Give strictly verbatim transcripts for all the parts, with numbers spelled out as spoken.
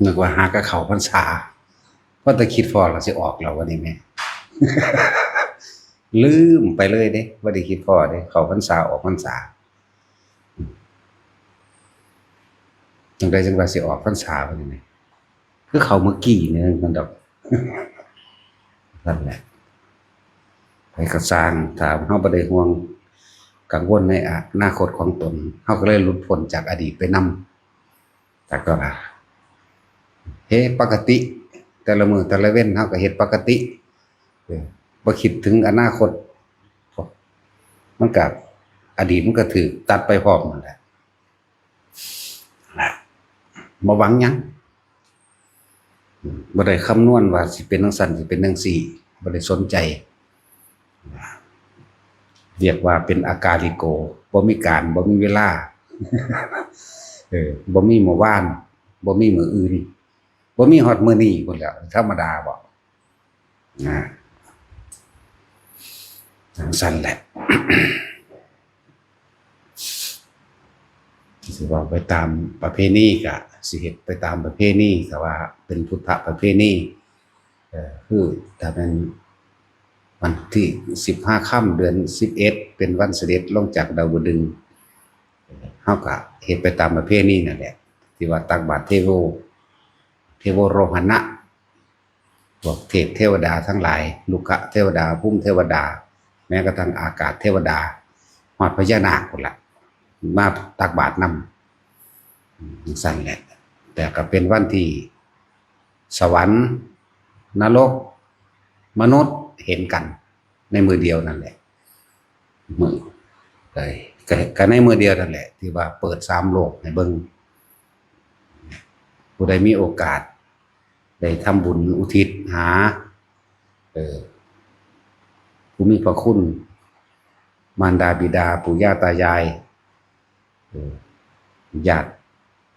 นึกว่าหากะเข้าพรรษา พอแต่คิดพ้อแล้วสิออกแล้ววันนี้แม่ ลืมไปเลยเด้ บ่ได้คิดพ้อเด้ เข้าพรรษาออกพรรษา จั่งใดจั่งว่าสิออกพรรษาวันนี้แม่ คือเข้าเมื่อกี้นี่นั่นดอก นั่นแหละ ไผก็ซ่าง ถ้าเฮาบ่ได้ห่วงกังวลในอนาคตของตน เฮาก็เลยหลุดพ้นจากอดีตไปนำ จากก็ว่า เฮ็ดปกติ แต่ละมื้อแต่ละเว็นเฮาก็เฮ็ดปกติ เออ บ่คิดถึงอนาคต มันก็ อดีตมันก็ถูกตัดไปพร้อมนั่นแหละ บ่หวังหยัง บ่ได้คำนวณว่าสิเป็นจั่งซั้น สิเป็นจั่งซี้ บ่ได้สนใจ เรียกว่าเป็นอากาลิโก บ่มีการ บ่มีเวลา เออ บ่มีมื้อวาน บ่มีมื้ออื่น บ่มีฮอดมื้อนี้พุ้นแหล้ว ธรรมดาบ่ นะ จั่งซั้นแหละ สิเว้าไปตามประเพณีก็สิเฮ็ดไปตามประเพณี ก็ว่าเป็นพุทธประเพณี เอ่อ คือถ้าแม่นวันที่สิบห้าค่ำเดือนสิบเอ็ด เป็นวันเสด็จลงจากดาวดึงส์ เฮาก็เฮ็ดไปตามประเพณีนั่นแหละ ที่ว่าตักบาตรเทโว เทโวโรหณะ พวกเทพเทวดาทั้งหลาย รุกขเทวดา ภูมิเทวดา แม้กระทั่งอากาศเทวดา ฮอดพญานาคพุ้นละ มาตักบาตรนำ จั่งซั้นแหละ แต่ก็เป็นวันที่สวรรค์ นรก มนุษย์เห็นกันในมื้อเดียวนั่นแหละ มื้อ ก็ ก็ ก็ในมื้อเดียวนั่นแหละ ที่ว่าเปิดสามโลกให้เบิ่ง ผู้ใดมีโอกาส ได้ทำบุญอุทิศหา เอ่อ ผู้มีพระคุณ มารดาบิดา ปู่ย่าตายาย เอ่อ ญาติ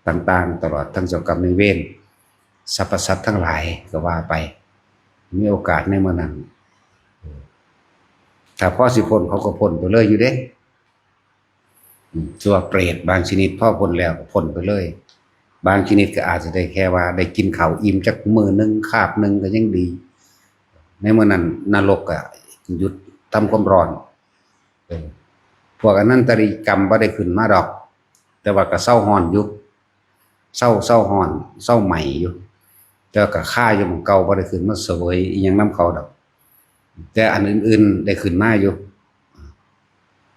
ต่างๆ ตลอดทั้งเจ้ากรรมนายเวร สรรพสัตว์ทั้งหลายก็ว่าไป มีโอกาสในมื้อนั้น เอ่อ ถ้าพอสิพ้นเขาก็พ้นไปเลยอยู่เด้ อืม ส่วนเปรตบางชนิดพอพ้นแล้วก็พ้นไปเลย บางชนิดก็อาจจะได้แค่ว่าได้กินข้าวอิ่มจักมื้อหนึ่งคาบหนึ่งก็ยังดี ในมื้อนั้นนรกก็หยุดทำความร้อน เออ พวกอนันตริยกรรมบ่ได้ขึ้นมาดอก แต่ว่าก็เซาร้อนอยู่ เซา เซาร้อน เซาไหม้อยู่ แต่ว่าก็คาอยู่หม่องเก่า บ่ได้ขึ้นมาเสวยอิหยังนำเขาดอก แต่อันอื่นๆได้ขึ้นมาอยู่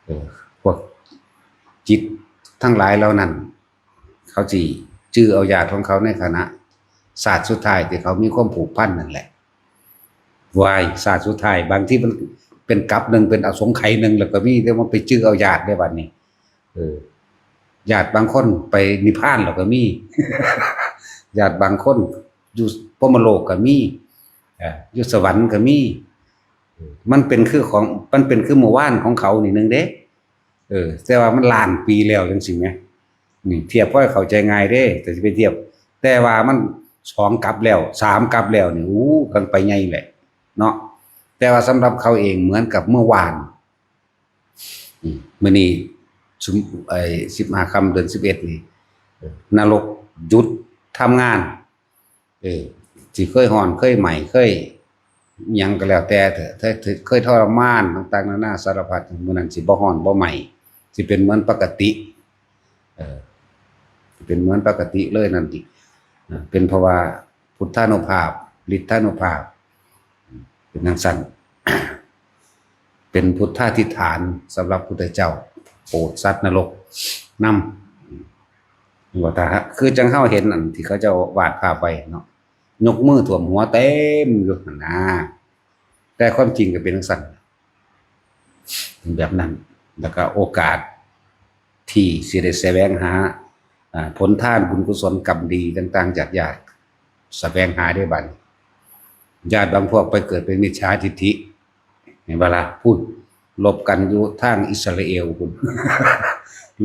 เออ พวกจิตทั้งหลายเหล่านั้น เขาสิจื้อเอาญาติของเขาในขณะชาติสุดท้ายที่เขามีความผูกพันนั่นแหละ วาย ชาติสุดท้าย บางทีมันเป็นกลับหนึ่ง เป็นอสงไขยหนึ่ง แล้วก็มี แต่ว่าไปจื้อเอาญาติได้บัดนี้ เออ ญาติบางคนไปนิพพานแล้วก็มี ญาติบางคนอยู่พรหมโลกก็มี เอ่อ อยู่สวรรค์ก็มี มันเป็นคือของ มันเป็นคือเมื่อวานของเขานี่หนึ่งเด้ เออ แต่ว่ามันล้านปีแล้วจังซี้แหม นี่เทียบพอเข้าใจง่ายเด้ แต่สิไปเทียบ แต่ว่ามันสองกลับแล้ว สามกลับแล้วนี่ อู้ กันไปใหญ่แหละ เนาะ แต่ว่าสำหรับเขาเองเหมือนกับเมื่อวาน อืม มื้อนี้ซุม ไอ้ สิบห้าค่ำเดือนสิบเอ็ดนี่ เออ นรกหยุดทำงาน เออ สิเคยร้อน เคยไหม้ เคยหยังก็แล้วแต่เถอะ ถ้าเคยทรมานต่างๆนานาสารพัด มื้อนั้นสิบ่ร้อนบ่ไหม้ สิเป็นเหมือนปกติ เออ สิเป็นเหมือนปกติเลยนั่นติ อ่า เป็นเพราะว่าพุทธานุภาพ ฤทธานุภาพ เป็นจั่งซั้น เป็นพุทธาธิษฐานสำหรับพุทธเจ้า โปรดสัตว์นรกนำ ว่าถ้า คือจั่งเฮาเห็นอันที่เขาเจ้าวาดภาพไว้เนาะ ยกมือท่วมหัวเต็มอยู่หั่นนะ แต่ความจริงก็เป็นจั่งซั้น แบบนั้น แล้วก็โอกาสที่สิได้แสวงหา อ่า ผลทานบุญกุศลกรรมดีต่างๆจากญาติ แสวงหาได้บัดนี้ ญาติบางพวกไปเกิดเป็นมิจฉาทิฏฐิ เห็นบ่ล่ะ พุ้น รบกันอยู่ทางอิสราเอลพุ้น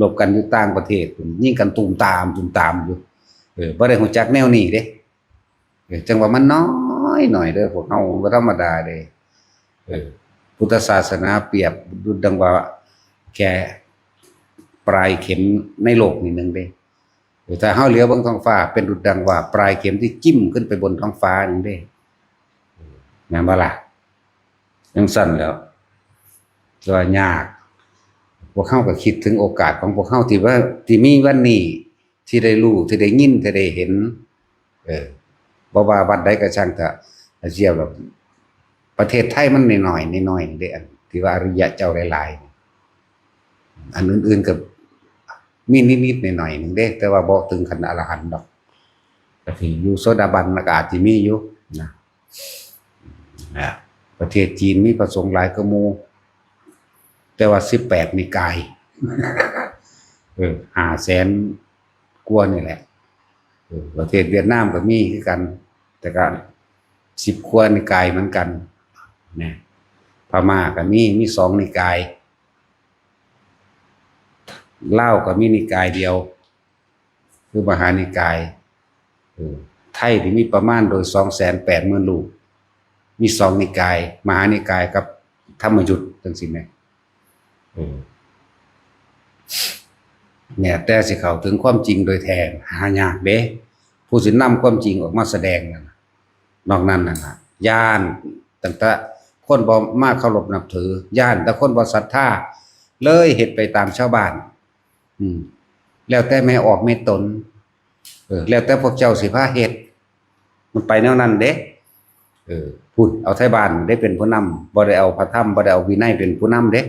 รบกันอยู่ต่างประเทศพุ้น ยิงกันตูมตาม ตูมตามอยู่ เออ บ่ได้รู้จักแนวนี้เด้ เออ จั่งว่ามันน้อยหน่อยเด้อ พวกเฮาบ่ธรรมดาเด้ เออ พุทธศาสนาเปรียบดุจดังว่าแค่ปลายเข็มในโลกนิดนึงเด้ ถ้าเฮาเหลียวเบิ่งท้องฟ้า เป็นดุจดังว่าปลายเข็มที่จิ้มขึ้นไปบนท้องฟ้านั่นเด้ แม่นบ่ล่ะ? จั่งซั่นแหล้ว แต่ว่ายาก พวกเฮาก็คิดถึงโอกาสของพวกเฮาที่ว่า ที่มีวันนี้ ที่ได้รู้ ที่ได้ยิน ที่ได้เห็น เออ บ่ว่าวัดใดก็ช่างเถาะ อาเซียนแบบ ประเทศไทยมันน้อยๆ น้อยๆ เด้ อันที่ว่าอริยะเจ้าหลายๆ อันอื่นๆ ก็มีนิดๆ หน่อยๆ หนึ่งเด้ แต่ว่าบ่ถึงขั้นอรหันต์ดอก ก็สิอยู่โสดาบันก็อาจสิมีอยู่นะ นะ ประเทศจีนมีพระสงฆ์หลายกว่าหมู่ แต่ว่าสิบแปดนิกาย เออ ห้าแสนกว่านี่แหละ เออ ประเทศเวียดนามก็มีคือกัน แต่ก็สิบกว่านิกายเหมือนกัน นะ พม่าก็มี มีสองนิกาย ลาวก็มีนิกายเดียว คือมหานิกาย เออ ไทยที่มีประมาณโดยสองแสนแปดหมื่นรูป มีสองนิกาย มหานิกายกับธรรมยุตจั่งซี้แหม เออ เนี่ย แต่สิเข้าถึงความจริงโดยแท้ หายากเด้ ผู้สินำความจริงออกมาแสดงนั่นน่ะ นอกนั้นนั่นน่ะ ย้านตั้งแต่คนบ่มาเคารพนับถือ ย้านแต่คนบ่ศรัทธา เลยเฮ็ดไปตามชาวบ้าน อืม แล้วแต่แม่ออกแม่ตน เออ แล้วแต่พวกเจ้าสิพาเฮ็ด มันไปแนวนั้นเด้ เออ พุ้น เอาไทบ้านได้เป็นผู้นำ บ่ได้เอาพระธรรม บ่ได้เอาวินัยเป็นผู้นำเด้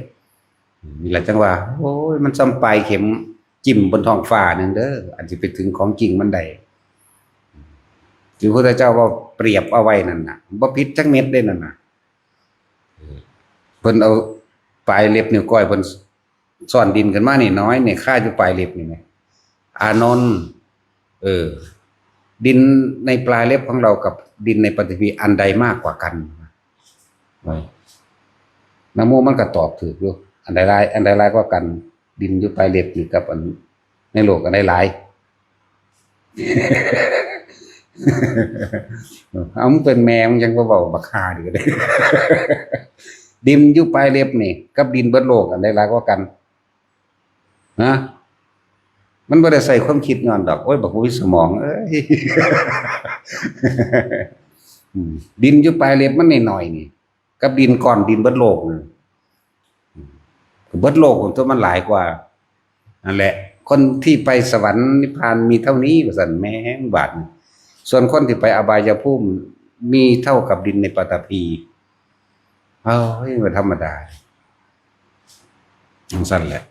นี่ล่ะจั่งว่า โอ้ย มันส่ำปลายเข็มจิ้มบนท้องฟ้าหนึ่งเด้อ อันสิไปถึงของจริงมันได้ ที่พระพุทธเจ้าว่าเปรียบเอาไว้นั่นน่ะ บ่ผิดจักเม็ดเด้นั่นน่ะ เพิ่นเอาปลายเล็บนิ้วก้อยเพิ่นซ่อนดินขึ้นมานี่น้อยนี่ คาอยู่ปลายเล็บนี่แหม อานนท์ เออ ดินในปลายเล็บของเรากับดินในปฐพีอันใดมากกว่ากัน นะโมมันก็ตอบถูกอยู่ อันใดหลาย อันใดหลายกว่ากัน ดินอยู่ปลายเล็บนี่กับอันในโลกอันใดหลาย เอา มึงเป็นแม่มึงยังบ่เว้าบักห่านี่ก็ได้ ดินอยู่ปลายเล็บนี่ กับดินเบิดโลกอันใดหลายกว่ากัน ฮะ มันบ่ได้ใส่ความคิดย้อนดอก โอ้ย บักบ่มีสมองเอ้ย อืม ดินอยู่ปลายเล็บมันน้อยๆ นี่ กับดินก้อนดินเบิดโลกนี่ อืม เบิดโลกตัวมันหลายกว่า นั่นแหละ คนที่ไปสวรรค์นิพพานมีเท่านี้ ว่าซั่น แม่งบาดนี่ ส่วนคนที่ไปอบายภูมิมีเท่ากับดินในปฐพี เอ้ย บ่ธรรมดา จั่งซั่นแหละ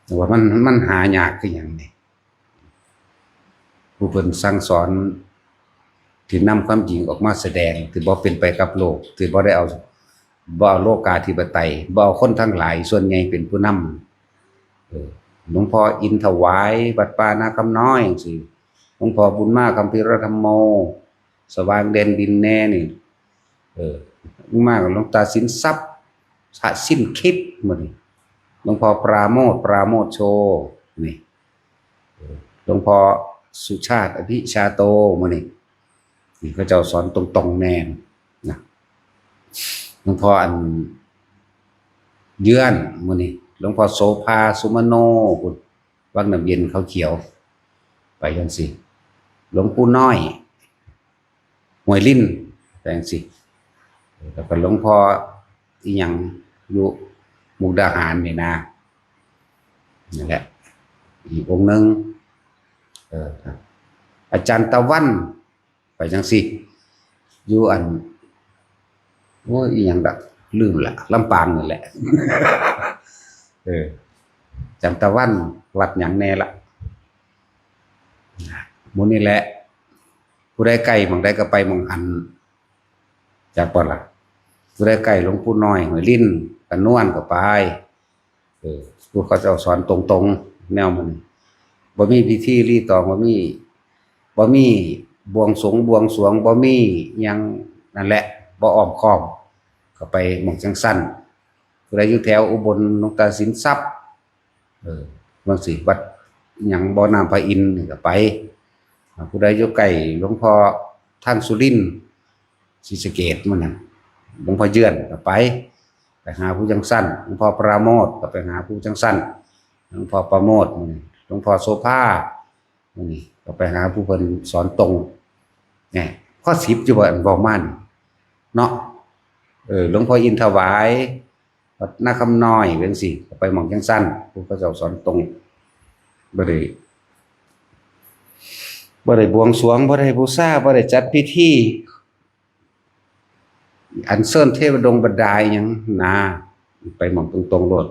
แต่ว่ามัน มันหายากคือหยังนี่ ผู้เพิ่นสั่งสอน ที่นำความจริงออกมาแสดง ที่บ่เป็นไปกับโลก ที่บ่ได้เอา บ่เอาโลกาธิปไตย บ่เอาคนทั้งหลายส่วนใหญ่เป็นผู้นำ เออ หลวงพ่ออินถวาย วัดป่านาคำน้อยจั่งซี้ หลวงพ่อบุญมา คัมภีรธรรมโม สว่างแดนดินแน่นี่ เออ มากับหลวงตาสินทรัพย์ พระสิ้นคิดมื้อนี้ หลวงพ่อปราโมทย์ ปราโมทย์โช นี่ เออ หลวงพ่อสุชาติ อภิชาโต มื้อนี้ นี่เขาเจ้าสอนตรงๆ แน่นะ หลวงพ่ออันเยือน มื้อนี้ หลวงพ่อโสภา สุมโน พุ้น วังน้ำเย็นเขาเขียว ไปจั่งซี้ หลวงปู่น้อย ห้วยลิ้น ไปจั่งซี้ แล้วก็หลวงพ่ออีหยังอยู่มุกดาหารนี่นะ นั่นแหละ อีกองค์หนึ่ง เออ อาจารย์ตะวัน ไปจั่งซี้ อยู่อัน โอ้ย อีหยังดอก ลืมละ ลำปางนั่นแหละ เออ อาจารย์ตะวัน วัดหยังแน่ละ หมู่นี่แหละ ผู้ใดใกล้หม่องใดก็ไปหม่องหั้น จักบ่ล่ะ ผู้ใดใกล้หลวงปู่น้อย ห้วยลิ้น กระนวนก็ไป เออ พวกเขาเจ้าสอนตรงๆ แนวมัน บ่มีพิธีรีตอง บ่มี บ่มีบวงสรวง บวงสรวง บ่มีหยัง นั่นแหละ บ่อ้อมค้อม ก็ไปหม่องจั่งซั่น ผู้ใดอยู่แถวอุบล หลวงตาสินทรัพย์ เออ จั่งซี้ วัดหยัง บ่อน้ำพระอินทร์นี่ก็ไป อ่า ผู้ใดอยู่ใกล้หลวงพ่อทางสุรินทร์ ศรีสะเกษมื้อนั้น หลวงพ่อเยือนก็ไป ไปหาผู้จั่งซั่น หลวงพ่อปราโมทย์ก็ไปหาผู้จั่งซั่น หลวงพ่อประโมทย์มื้อนี้ หลวงพ่อโสภา นี่ก็ไปหาผู้เพิ่นสอนตรง เนี่ย ข้อสิบอยู่บ่ อันเว้ามานี่เนาะ เออ หลวงพ่ออินถวาย วัดนาคำน้อย จั่งซี้ ก็ไปหม่องจั่งซั่น ผู้เขาเจ้าสอนตรง บ่ได้ บ่ได้บวงสรวง บ่ได้บูชา บ่ได้จัดพิธี อัญเชิญเทวดงบรรดาอิหยังนะ ไปหม่องตรงๆโลด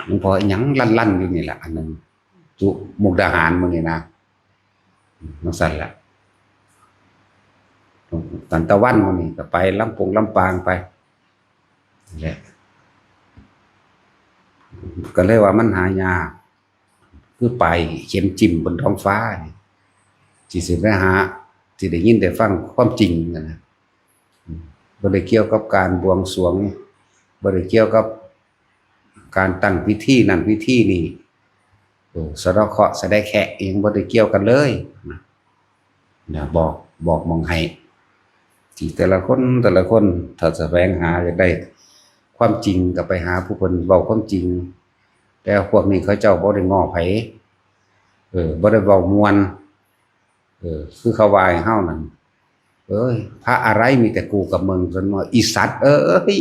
หลวงพ่ออิหยังลั่นๆอยู่นี่แหละ อันหนึ่ง จุมุกดาหารมื้อนี้นะ จั่งซั่นล่ะ ตันตะวันมื้อนี้ก็ไปลำปงลำปางไป นี่แหละ ก็เลยว่ามันหายาก คือปลายเข็มจิ้มบนท้องฟ้านี่ ที่สิไปหา ที่ได้ยินได้ฟังความจริงนะนะ อืม บ่ได้เกี่ยวกับการบวงสรวง บ่ได้เกี่ยวกับการตั้งพิธีนั่นพิธีนี่ เออ สะเดาะเคราะห์สะแดะแคะอิหยังบ่ได้เกี่ยวกันเลยนะ นะ บอก บอกหม่องให้ ที่แต่ละคนแต่ละคน ถ้าแสวงหาอยากได้ความจริงก็ไปหาผู้เพิ่นเว้าความจริง แต่พวกนี้เขาเจ้าบ่ได้ง้อไผ เออ บ่ได้เว้าม่วน เออ คือเขาว่าให้เฮานั่น เอ้ย พระอะไรมีแต่กูกับมึง ซั่นว่า อีสัตว์เอ้ย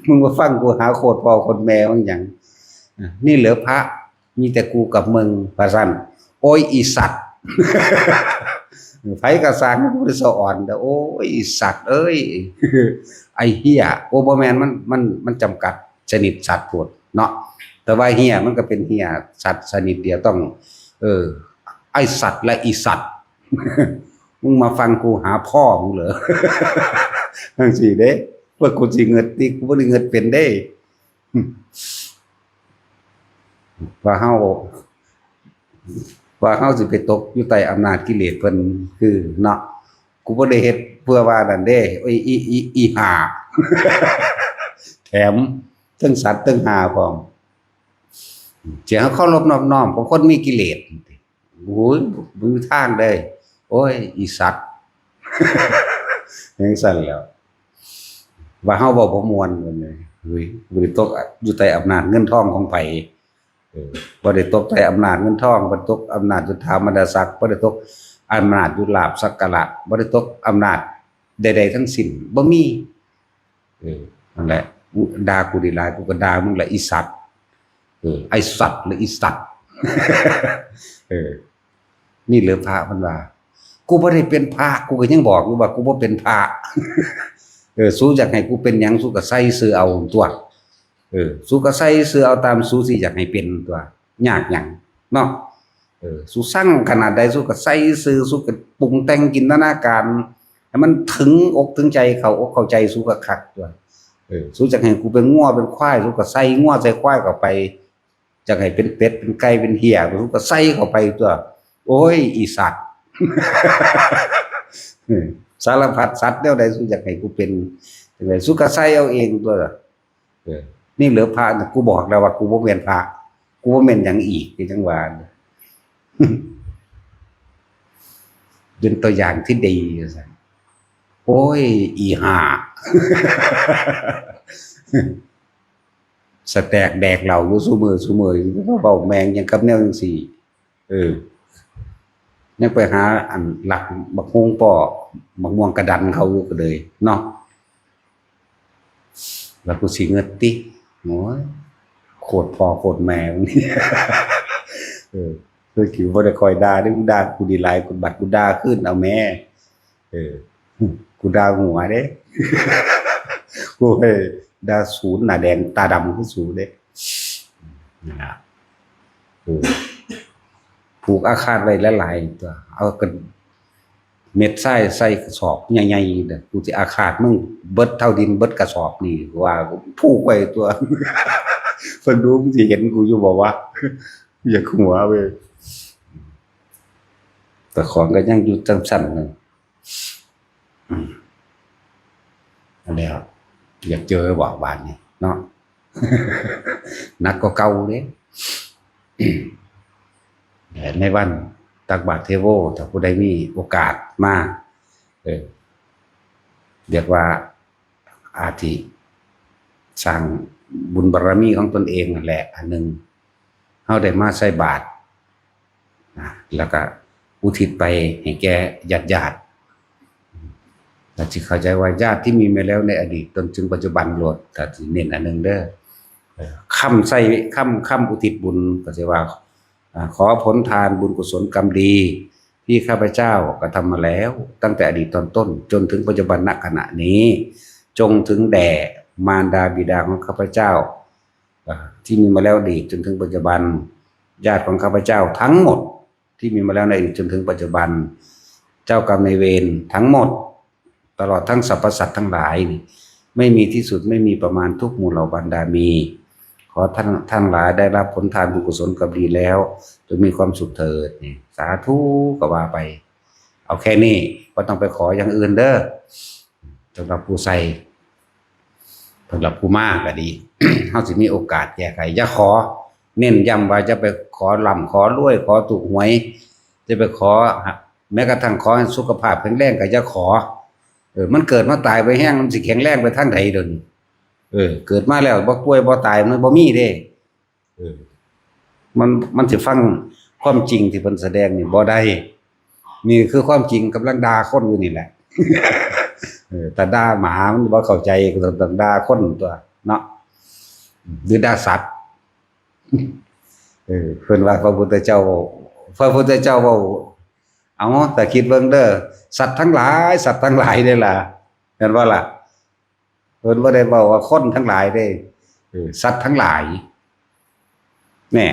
มึงมาฟังกูหาโคตรพ่อโคตรแม่มึงหยัง นี่เหรอพระ มีแต่กูกับมึง ว่าซั่น โอ้ย อีสัตว์ ไผก็สร้างกูได้สะอ่อนเด้อ โอ้ย อีสัตว์เอ้ย ไอ้เหี้ย โอ้ บ่แม่น มัน มัน มันจำกัดชนิดสัตว์โพดเนาะ แต่ว่าเหี้ยมันก็เป็นเหี้ยสัตว์ชนิดเดียว ต้อง เออ ไอ้สัตว์และอีสัตว์ มึงมาฟังกูหาพ่อมึงเหรอ จั่งซี้เด้ ว่ากูสิเงิดติ กูบ่ได้เงิดเป็นเด้ ว่าเฮา ว่าเฮาสิไปตกอยู่ใต้อำนาจกิเลสเพิ่น คือเนาะ กูบ่ได้เฮ็ดเพื่อว่านั่นเด้ โอ้ย อี อี อีห่า แถมเทิงสัตว์เทิงห่าพร้อม สิให้เฮาเคารพนอบน้อมของคนมีกิเลส โอ้ย บ่มีทางเด้ โอ้ย อีสัตว์ จั่งซั่นแหล้ว ว่าเฮาเว้าบ่ม่วน เพิ่นว่า เฮ้ย บ่ได้ตกอยู่ใต้อำนาจเงินทองของไผ เออ บ่ได้ตกใต้อำนาจเงินทอง บ่ได้ตกอำนาจยศถาบรรดาศักดิ์ บ่ได้ตกอำนาจยศลาภสักการะ บ่ได้ตกอำนาจใดๆทั้งสิ้น บ่มี เออ นั่นแหละ ด่ากูได้หลาย กูก็ด่ามึงแหละ อีสัตว์ เออ ไอ้สัตว์หรืออีสัตว์ เออ นี่เหรอพระ มันว่า กูบ่ได้เป็นพระ กูก็ยังบอกอยู่ว่ากูบ่เป็นพระ เออ สูอยากให้กูเป็นหยัง สูก็ใส่ซื่อเอาตั๊ว เออ สูก็ใส่ซื่อเอาตามสูสิอยากให้เป็นตั๊ว ยากหยังเนาะ เออ สูซังขนาดใด สูก็ใส่ซื่อ สูก็ปรุงแต่งจินตนาการ ให้มันถึงอกถึงใจ เข้าอกเข้าใจสูก็คักตั๊ว เออ สูอยากให้กูเป็นงัวเป็นควาย สูก็ใส่งัวใส่ควายเข้าไป อยากให้เป็นเป็ดเป็นไก่เป็นเหี้ย สูก็ใส่เข้าไปตั๊ว โอ้ย อีสัตว์ เออ สารพัดสัตว์แนวใดสูอยากให้กูเป็นจั่งใด สูก็ใส่เอาเองตั๊ว เออ นี่เหรอพระน่ะ กูบอกแล้วว่ากูบ่แม่นพระ กูบ่แม่นหยังอีก คือจั่งว่า เป็นตัวอย่างที่ดี ว่าซั่น โอ้ย อีห่า สแตกแดกเหล้าอยู่ซุมื้อซุมื้อ เว้าแม่งหยังกับแนวจั่งซี้ เออ ยังไปหาอันลักบักฮุ่งป้อ บักม่วงกะดันเขาอยู่ก็เลยเนาะ แล้วกูสิเงิดติ โอ้ย โคตรพ่อโคตรแม่มึง เออ คือกูบ่ได้คอยด่าเด้ มึงด่ากูดีหลาย กูบัดกูด่าคืนเอาแม่ เออ กูด่าหัวเด้ กูให้ด่าสูนหน้าแดงตาดำคือสูเด้ นั่นล่ะ เออ ผูกอาฆาตไว้หลายๆตั๊ว เอากัน เม็ดทรายใส่กระสอบใหญ่ๆเด้อ กูสิอาฆาตมึงเบิดเท่าดินเบิดกระสอบนี่ ว่าผูกไว้ตั๊ว เพิ่นดูมึงสิเห็นกูอยู่บ่วะ อยากหัวเว้ย แต่ของก็ยังอยู่จั่งซั่นนึง อืม อันแล้ว อยากเจอบอกบาดนี้เนาะ หนักกว่าเก่าเด้ ในวันตักบาตรเทโว ถ้าผู้ใดมีโอกาสมา เออ เรียกว่าอาทิสร้างบุญบารมีของตนเองนั่นแหละ อันหนึ่ง เฮาได้มาใส่บาตรนะ แล้วก็อุทิศไปให้แก่ญาติๆ แต่ที่เข้าใจว่าญาติที่มีมาแล้วในอดีตจนถึงปัจจุบันโลด แต่ที่เน้นอันหนึ่งเด้อ เอ่อ คำใส่ คำ คำอุทิศบุญก็จะว่า อ่า ขอผลทานบุญกุศลกรรมดีที่ข้าพเจ้ากระทำมาแล้ว ตั้งแต่อดีตตอนต้นจนถึงปัจจุบันณขณะนี้ จงถึงแด่มารดาบิดาของข้าพเจ้า อ่า ที่มีมาแล้วอดีตจนถึงปัจจุบัน ญาติของข้าพเจ้าทั้งหมดที่มีมาแล้วในอดีตจนถึงปัจจุบัน เจ้ากรรมนายเวรทั้งหมด ตลอดทั้งสรรพสัตว์ทั้งหลายนี่ ไม่มีที่สุดไม่มีประมาณทุกหมู่เหล่าบรรดามี ขอท่านทั้งหลายได้รับผลทานบุญกุศลกรรมดีแล้ว จงมีความสุขเถิดนี่ สาธุก็ว่าไป เอาแค่นี้ บ่ต้องไปขออย่างอื่นเด้อ สำหรับผู้ใส่ สำหรับผู้มาก็ดี เฮาสิมีโอกาสแก้ไข อย่าขอ เน้นย้ำว่าอย่าไปขอร่ำขอรวย ขอถูกหวย อย่าไปขอ แม้กระทั่งขอให้สุขภาพแข็งแรงก็อย่าขอ เออ มันเกิดมาตายไปแฮง มันสิแข็งแรงไปทางใดเดี๋ยวนี้ เออ เกิดมาแล้วบ่ป่วยบ่ตาย มันบ่มีเด้ เออ มัน มันสิฟังความจริงที่เพิ่นแสดงนี่บ่ได้ นี่คือความจริงกำลังด่าคนอยู่นี่แหละ เออ ถ้าด่าหมามันบ่เข้าใจ ก็ต้องด่าคนตัวเนาะ หรือด่าสัตว์ เออ เพิ่นว่าพระพุทธเจ้า พระพุทธเจ้าเว้า เอา แต่คิดเบิ่งเด้อ สัตว์ทั้งหลาย สัตว์ทั้งหลายเด้อล่ะ แม่นบ่ล่ะ? เพิ่นบ่ได้เว้าว่าคนทั้งหลายเด้ เออ สัตว์ทั้งหลาย แน่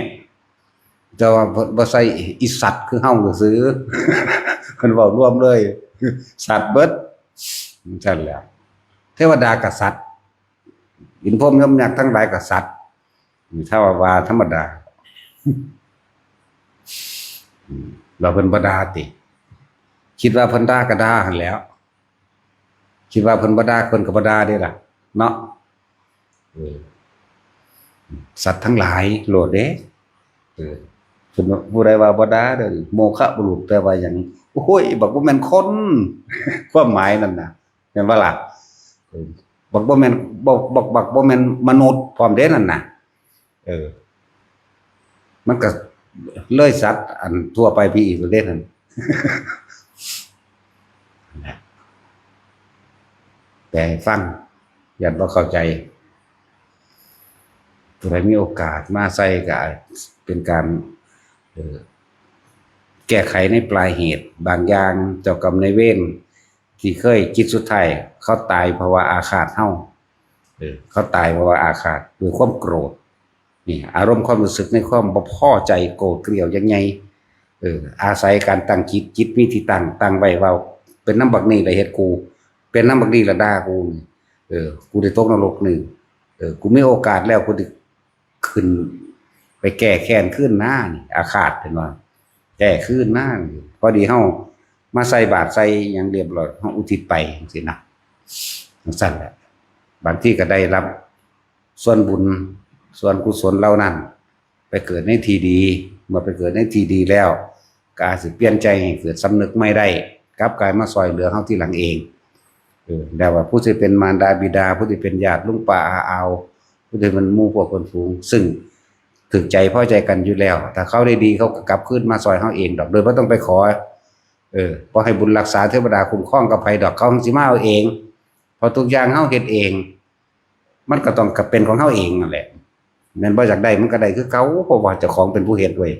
แต่ว่าบ่ บ่ใส่อีสัตว์คือเฮาซื่อ เพิ่นเว้ารวมเลย สัตว์เบิด จั่งซั้นแหละ เทวดาก็สัตว์ อินทร์พรหมยมยักษ์ทั้งหลายก็สัตว์ ถ้าว่า ว่าธรรมดา อืม แล้วเพิ่นบ่ด่าติ คิดว่าเพิ่นด่าก็ด่าหั่นแหล้ว คิดว่าเพิ่นบ่ด่า เพิ่นก็บ่ด่าเด้ล่ะ เนาะ เออ สัตว์ทั้งหลายโลดเด้ เออ เพิ่นว่า ผู้ใดว่าบ่ด่าเด้อ โมฆะบุรุษแปลว่าหยัง โอ้ย บักบ่แม่นคน ความหมายนั่นน่ะ แม่นบ่ล่ะ? เออ บักบ่แม่น บัก บัก บักบ่แม่นมนุษย์พร้อมเด้นั่นน่ะ เออ มันก็เลยสัตว์อันทั่วไปไปอีกเด้นั่น แปลให้ฟัง ย้านบ่เข้าใจ ผู้ใดมีโอกาสมาใส่ก็เป็นการ เอ่อ แก้ไขในปลายเหตุ บางอย่างเจ้ากรรมนายเวรที่เคยจิตสุดท้าย เขาตายเพราะว่าอาฆาตเฮา เออ เขาตายเพราะว่าอาฆาตด้วยความโกรธ นี่ อารมณ์ความรู้สึกในความบ่พอใจ โกรธเกรี้ยวอย่างใหญ่ เออ อาศัยการตั้งจิต จิตมีที่ตั้ง ตั้งไว้ว่า เป็นนำบักนี่ล่ะเฮ็ดกู เป็นนำบักนี่ล่ะด่ากู เออ กูได้ตกนรกนี่ เออ กูมีโอกาสแล้ว กูได้ขึ้นไปแก้แค้นคืนนานี่ อาฆาตเพิ่นว่า แก้คืนนานี่ พอดีเฮามาใส่บาตรใส่หยังเรียบร้อย เฮาอุทิศไปจั่งซี้นะ จั่งซั้นแหละ บางทีก็ได้รับส่วนบุญ ส่วนกุศลเหล่านั้น ไปเกิดในที่ดี เมื่อไปเกิดในที่ดีแล้ว ก็อาจสิเปลี่ยนใจให้เกิดสำนึกใหม่ได้ กลับกลายมาซ่อยเหลือเฮาทีหลังเอง เออ แต่ว่าผู้ที่เป็นมารดาบิดา ผู้ที่เป็นญาติลุงป้าอาอาว ผู้ที่เป็นหมู่พวกเพื่อนฝูง ซึ่งถืกใจพอใจกันอยู่แล้ว ถ้าเขาได้ดี เขาก็กลับคืนมาซ่อยเฮาเองดอก โดยบ่ต้องไปขอ เออ บ่ให้บุญรักษาเทวดาคุ้มครองกับไผดอก เขาสิมาเอาเอง เพราะทุกอย่างเฮาเฮ็ดเอง มันก็ต้องกลับเป็นของเฮาเองนั่นแหละ แม่นบ่ อยากได้มันก็ได้คือเก่า เพราะว่าเจ้าของเป็นผู้เฮ็ดเว้ย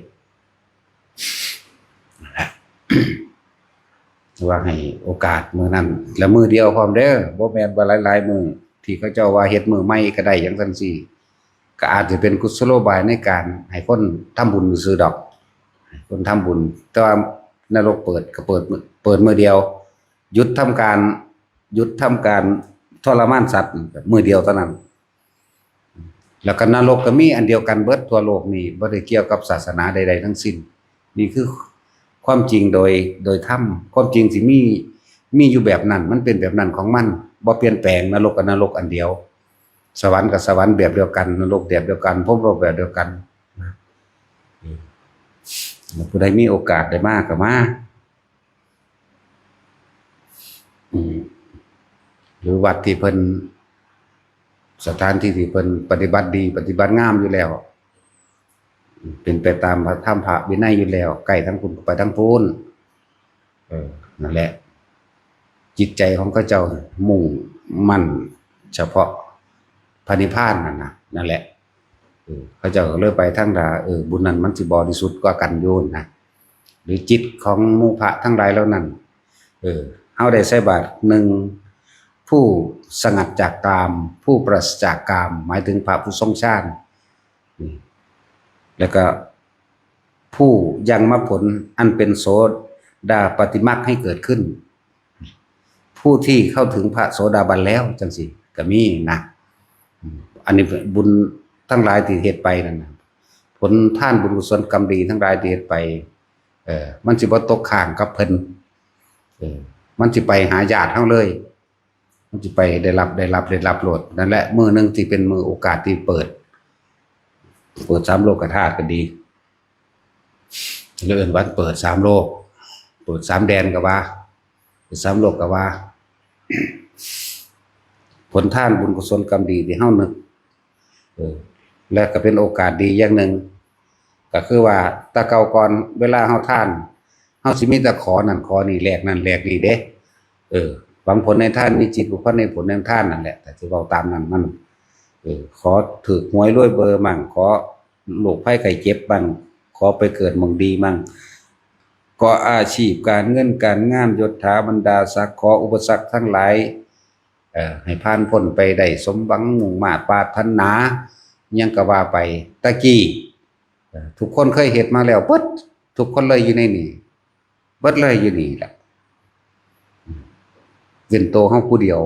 ว่าให้โอกาสมื้อนั้น และมื้อเดียวพร้อมเด้อ บ่แม่นว่าหลายๆมื้อ ที่เขาเจ้าว่าเฮ็ดมื้อใหม่ก็ได้จั่งซั้นซี้ ก็อาจจะเป็นกุศโลบายในการให้คนทำบุญซื่อๆดอก ให้คนทำบุญ แต่ว่านรกเปิดก็เปิดมื้อ เปิดมื้อเดียว หยุดทำการ หยุดทำการทรมานสัตว์มื้อเดียวเท่านั้น แล้วก็นรกก็มีอันเดียวกันเบิดทั่วโลกนี่ บ่ได้เกี่ยวกับศาสนาใดๆทั้งสิ้น นี่คือความจริงโดย โดยธรรม ความจริงสิมี มีอยู่แบบนั้น มันเป็นแบบนั้นของมัน บ่เปลี่ยนแปลง นรกกับนรกอันเดียว สวรรค์กับสวรรค์แบบเดียวกัน นรกแบบเดียวกัน พรหมโลกแบบเดียวกัน ผู้ใดมีโอกาสได้มาก็มา อืม หรือวัดที่เพิ่น สถานที่ที่เพิ่นปฏิบัติดี ปฏิบัติงามอยู่แล้ว เป็นไปตามพระธรรมพระวินัยอยู่แล้ว ใกล้ทั้งพุ้นก็ไปทั้งพุ้น เออ นั่นแหละ จิตใจของเขาเจ้ามุ่งมั่นเฉพาะพระนิพพานนั่นนะ นั่นแหละ เออ เขาเจ้าก็เลยไปทางดา เออ บุญนั้นมันสิบริสุทธิ์กว่ากันอยู่นะ หรือจิตของหมู่พระทั้งหลายเหล่านั้น เออ เฮาได้ใส่บาตรหนึ่ง ผู้สงัดจากกาม ผู้ปราศจากกาม หมายถึงพระผู้ทรงฌาน นี่ แล้วก็ผู้ยังมรรคผลอันเป็นโสดาปัตติมรรคให้เกิดขึ้น ผู้ที่เข้าถึงพระโสดาบันแล้วจังซี่ก็มีนะ อันนี้บุญทั้งหลายที่เฮ็ดไปนั่นนะ ผลทานบุญกุศลกรรมดีทั้งหลายที่เฮ็ดไป เออ มันสิบ่ตกค้างกับเพิ่น เออ มันสิไปหาญาติเฮาเลย มันสิไปได้รับ ได้รับ ได้รับโลด นั่นแหละ มื้อหนึ่งที่เป็นมื้อโอกาสที่เปิด เปิดสามโลกธาตุก็ดี เรื่องวันเปิดสามโลก เปิดสามแดนก็ว่า เปิดสามโลกก็ว่า ผลทานบุญกุศลกรรมดีที่เฮานึก เออ และก็เป็นโอกาสดีอย่างหนึ่ง ก็คือว่าแต่เก่าก่อนเวลาเฮาทาน เฮาสิมีแต่ขอนั่นขอนี่ แลกนั่นแลกนี่เด้ เออ หวังผลในทาน มีจิตผูกพันในผลในทานนั่นแหละ แต่ที่เว้าตามนั้นมัน เออ ขอถืกหวยรวยเบอร์มั่ง ขอโรคภัยไข้เจ็บมั่ง ขอไปเกิดหม่องดีมั่ง ขออาชีพการเงินการงาน ยศถาบรรดาศักดิ์ ขออุปสรรคทั้งหลาย เอ่อ ให้ผ่านพ้นไปได้สมหวังมุ่งมาดปรารถนา หยังก็ว่าไป ตะกี้ เอ่อ ทุกคนเคยเฮ็ดมาแล้วเบิด ทุกคนเลยอยู่ในนี่ เบิดเลยอยู่นี่แหละ เป็นตัวเฮาผู้เดียว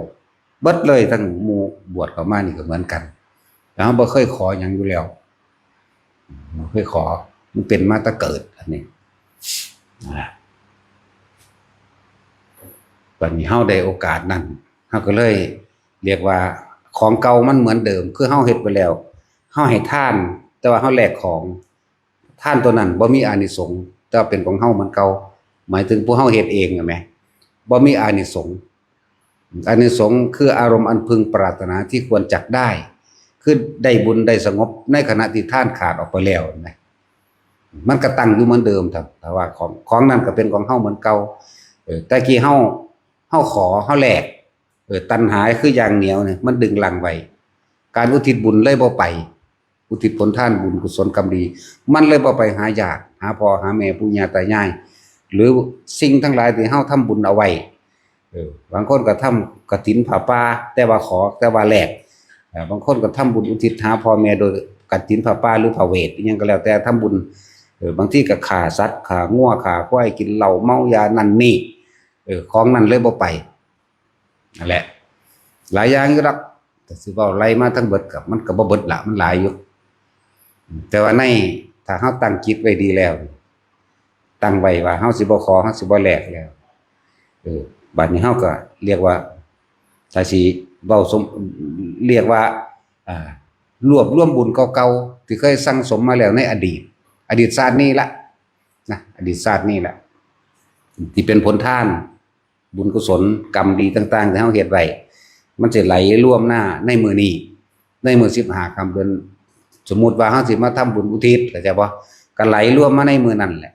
เบิดเลยทั้งหมู่บวชเข้ามานี่ก็เหมือนกัน แล้วเฮาบ่เคยขอหยังอยู่แล้ว บ่เคยขอ มันเป็นมาแต่เกิด อันนี้นะ บัดนี้เฮาได้โอกาสนั้น เฮาก็เลยเรียกว่าของเก่ามันเหมือนเดิม คือเฮาเฮ็ดไปแล้ว เฮาให้ทาน แต่ว่าเฮาแลกของ ทานตัวนั้นบ่มีอานิสงส์ แต่ว่าเป็นของเฮาเหมือนเก่า หมายถึงผู้เฮาเฮ็ดเองน่ะแหม บ่มีอานิสงส์ อานิสงส์คืออารมณ์อันพึงปรารถนาที่ควรจักได้ คือได้บุญได้สงบในขณะที่ทานขาดออกไปแล้วนะ มันก็ตั้งอยู่เหมือนเดิม ถ้า ถ้าว่าของ ของนั้นก็เป็นของเฮาเหมือนเก่า เออ แต่กี้เฮา เฮาขอ เฮาแลก เออ ตัณหาคืออย่างเหนียวเนี่ย มันดึงรั้งไว้ การอุทิศบุญเลยบ่ไป อุทิศผลทานบุญกุศลกรรมดี มันเลยบ่ไปหาญาติ หาพ่อหาแม่ปู่ย่าตายาย หรือสิ่งทั้งหลายที่เฮาทำบุญเอาไว้ เออ บางคนก็ทำกฐินผ้าป่า แต่ว่าขอ แต่ว่าแลก เอ่อ บางคนก็ทำบุญอุทิศหาพ่อแม่โดยกฐินผ้าป่าหรือผ้าเวท อิหยังก็แล้วแต่ทำบุญ เออ บางทีก็ฆ่าสัตว์ ฆ่างัว ฆ่าควาย กินเหล้า เมายา นั่นนี่ เออ ของนั่นเลยบ่ไป นั่นแหละ หลายอย่างอยู่ดอก แต่สิเว้าไล่มาทั้งเบิดก็ มันก็บ่เบิดละ มันหลายอยู่ แต่ว่าใน ถ้าเฮาตั้งจิตไว้ดีแล้ว ตั้งไว้ว่าเฮาสิบ่ขอ เฮาสิบ่แลกแล้ว เออ บัดนี้เฮาก็เรียกว่า ถ้าสิเว้าสม เรียกว่า อ่า รวบรวมบุญเก่าๆ ที่เคยสั่งสมมาแล้วในอดีต อดีตชาตินี้ละ นะ อดีตชาตินี้ละ ที่เป็นผลทาน บุญกุศลกรรมดีต่างๆ ที่เฮาเฮ็ดไว้ มันสิไหลรวมหน้าในมื้อนี้ ในมื้อสิบห้าค่ำเดือน สมมุติว่าเฮาสิมาทำบุญอุทิศ เข้าใจบ่ ก็ไหลรวมมาในมื้อนั้นแหละ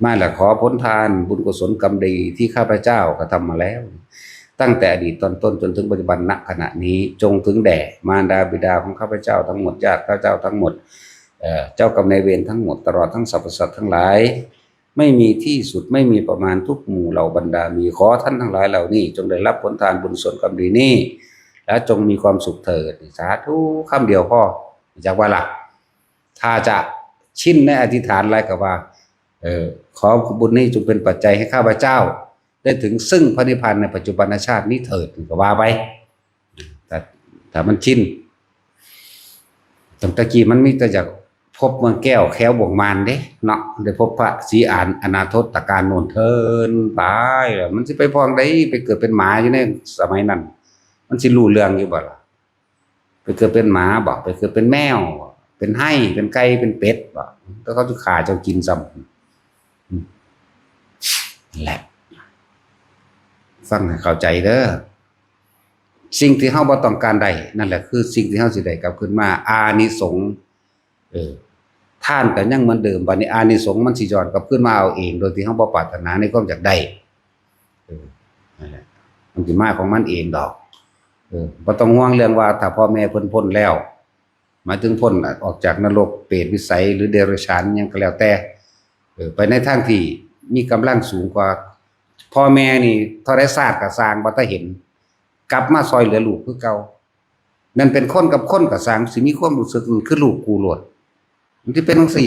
มาแล้วขอผลทานบุญกุศลกรรมดีที่ข้าพเจ้ากระทำมาแล้ว ตั้งแต่อดีตตอนต้นจนถึงปัจจุบัน ณ ขณะนี้ จงถึงแด่มารดาบิดาของข้าพเจ้าทั้งหมด ญาติข้าพเจ้าทั้งหมด เอ่อ เจ้ากรรมนายเวรทั้งหมด ตลอดทั้งสรรพสัตว์ทั้งหลาย ไม่มีที่สุด ไม่มีประมาณ ทุกหมู่เหล่าบรรดามี ขอท่านทั้งหลายเหล่านี้ จงได้รับผลทานบุญกุศลกรรมดีนี้ และจงมีความสุขเถิด สาธุ คำเดียวพอ จักว่าล่ะ ถ้าจะชินในอธิษฐานอะไรก็ว่า เออ ขอบุญนี้จงเป็นปัจจัยให้ข้าพเจ้า ได้ถึงซึ่งพระนิพพานในปัจจุบันชาตินี้เถิด ก็ว่าไป ถ้า ถ้ามันชิน ตั้งแต่กี้มันมีแต่อยากพบเมืองแก้วแคว้นบ่วงมานเด้เนาะ ได้พบพระศรีอานอนาถตการโนนเทินไป แล้วมันสิไปพ้องใด ไปเกิดเป็นหมาอยู่ในสมัยนั้น มันสิรู้เรื่องอยู่บ่ล่ะ ไปเกิดเป็นหมาบ่ ไปเกิดเป็นแมวบ่ เป็นไฮ่ เป็นไก่ เป็นเป็ดบ่ แล้วเขาจะฆ่าเจ้ากินซ้ำ อืม นั่นแหละ ฟังให้เข้าใจเด้อ สิ่งที่เฮาบ่ต้องการได้ นั่นแหละคือสิ่งที่เฮาสิได้กลับคืนมา อานิสงส์ ทานก็ยังเหมือนเดิม บัดนี้อานิสงส์มันสิย้อนกลับคืนมาเอาเอง โดยที่เราบ่ปรารถนาในความอยากได้ เออ นั่นแหละ มันสิมาของมันเองดอก เออ บ่ต้องห่วงเรื่องว่าถ้าพ่อแม่เพิ่นพ้นแล้ว หมายถึงพ้นออกจากนรก เปรตวิสัย หรือเดรัจฉานหยังก็แล้วแต่ เออ ไปในทางที่มีกำลังสูงกว่า พ่อแม่นี่เท่าใดชาติก็ซ่าง บ่ทันเห็น กลับมาซอยเหลือลูกคือเก่า นั่นเป็นคนกับคนก็ซ่าง สิมีความรู้สึกมันคือลูกกูโลด มันสิเป็นจั่งซี้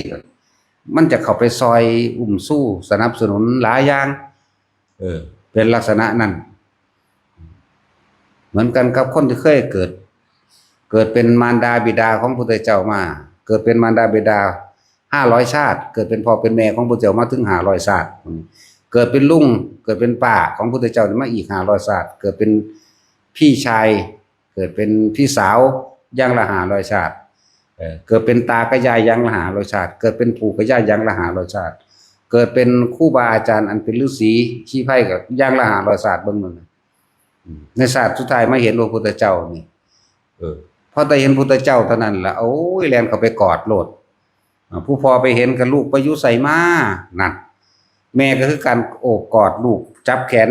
มันจะเข้าไปซอยอุ้มชูสนับสนุนหลายอย่าง เออ เป็นลักษณะนั้น เหมือนกันกับคนที่เคยเกิด เกิดเป็นมารดาบิดาของพุทธเจ้ามา เกิดเป็นมารดาบิดาห้าร้อยชาติ เกิดเป็นพ่อเป็นแม่ของพุทธเจ้ามาถึงห้าร้อยชาติ เกิดเป็นลุง เกิดเป็นป้าของพุทธเจ้ามาอีกห้าร้อยชาติ เกิดเป็นพี่ชาย เกิดเป็นพี่สาวอย่างละห้าร้อยชาติ เออ เกิดเป็นตากับยายอย่างละห้าร้อยชาติ เกิดเป็นปู่กับย่าอย่างละห้าร้อยชาติ เกิดเป็นครูบาอาจารย์อันเป็นฤาษีชีไพรก็อย่างละห้าร้อยชาติ เบิ่งนั่นน่ะ อืม ในชาติสุดท้ายมาเห็นพระพุทธเจ้านี่ เออ พอได้เห็นพุทธเจ้าเท่านั้นละ โอ้ย แล่นเข้าไปกอดโลด อ่า ผู้พ่อไปเห็นกับลูกไปอยู่ไสมา นั่น แม่ก็คือการโอบกอดลูก จับแขน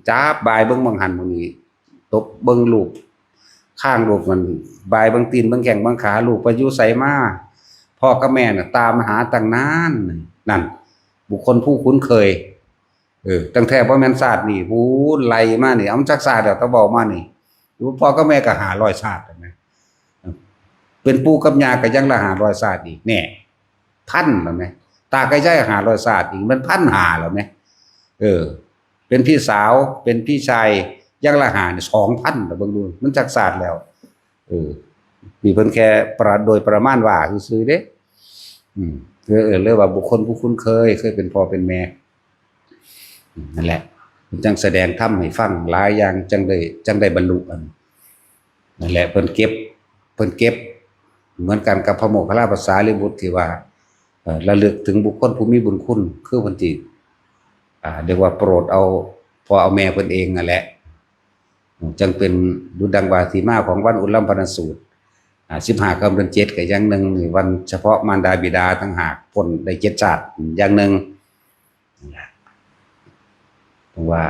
จับบ่ายเบิ่งบังหันบังนี้ ตบเบิ่งลูก ข้างลูกมัน บ่ายเบิ่งตีนเบิ่งแข้งเบิ่งขา ลูกไปอยู่ไสมา พ่อกับแม่น่ะตามหาตั้งนาน นั่น บุคคลผู้คุ้นเคย เออ ตั้งแต่บ่แม่นชาตินี้ พู้นไล่มานี่ เอามันจักชาติแล้ว ตะเว้ามานี่ พ่อกับแม่ก็ห้าร้อยชาติแล้วแหม เป็นปู่กับย่าก็ยังละห้าร้อยชาติอีก แน่ พันแล้วแหม ตากับยายห้าร้อยชาติอีก มันพันห้าแล้วแหม เออ เป็นพี่สาว เป็นพี่ชาย ยังละห้านี่ สองพันแล้ว เบิ่งดู มันจักชาติแล้ว เออ นี่เพิ่นแค่ประ โดยประมาณว่าซื่อๆเด้ อืม เออ เออ เรียกว่าบุคคลผู้คุ้นเคย เคยเป็นพ่อเป็นแม่ อืม นั่นแหละ เพิ่นจังแสดงธรรมให้ฟังหลายอย่าง จังได้ จังได้บรรลุอัน นั่นแหละ เพิ่นเก็บ เพิ่นเก็บ เหมือนกันกับพระโมคคัลลาภาษาลิบุตรที่ว่า เอ่อ ระลึกถึงบุคคลผู้มีบุญคุณ คือเพิ่นสิ อ่า เรียกว่าโปรดเอาพ่อเอาแม่เพิ่นเองนั่นแหละ จังเป็นดุจดังว่าที่มาของวันอุลลัมพนสูตร อ่า สิบห้าค่ำเดือนเจ็ดก็อย่างหนึ่ง นี่วันเฉพาะมารดาบิดาต่างหาก พ้นได้เจ็ดชาติอย่างหนึ่ง นั่นล่ะ ถึงว่า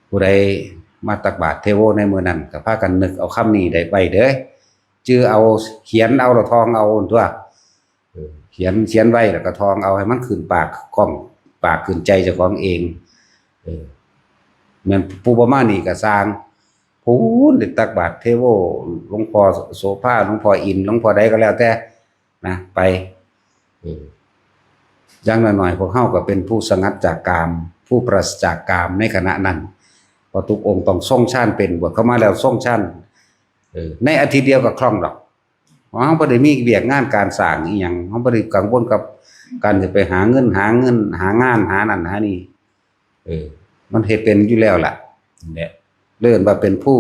ผู้ใดมาตักบาตรเทโวในมื้อนั้น ก็พากันนึกเอาคำนี้ได้ไว้เด้อ จื่อเอา เขียนเอา แล้วท่องเอาตั๊ว เออ เขียน เขียนไว้แล้วก็ท่องเอา ให้มันขึ้นปาก คล่องปากขึ้นใจเจ้าของเอง เออ แม่นผู้บ่มานี่ก็ซ่าง พู้นได้ตักบาตรเทโว หลวงพ่อโสภา หลวงพ่ออินทร์ หลวงพ่อใดก็แล้วแต่นะ ไป เออ อย่างน้อยๆ พวกเฮาก็เป็นผู้สงัดจากกาม ผู้ปราศจากกามในขณะนั้น เพราะทุกองค์ต้องทรงฌานเป็น บวชเข้ามาแล้วทรงฌาน เออ ในอาทิตย์เดียวก็คล่องดอก เพราะเฮาบ่ได้มีเวียกงานการสร้างอีหยัง เฮาบ่ได้กังวลกับการจะไปหาเงิน หาเงิน หางาน หานั่นหานี่ เออ มันเฮ็ดเป็นอยู่แล้วล่ะ นั่นแหละ เรียกว่าเป็นผู้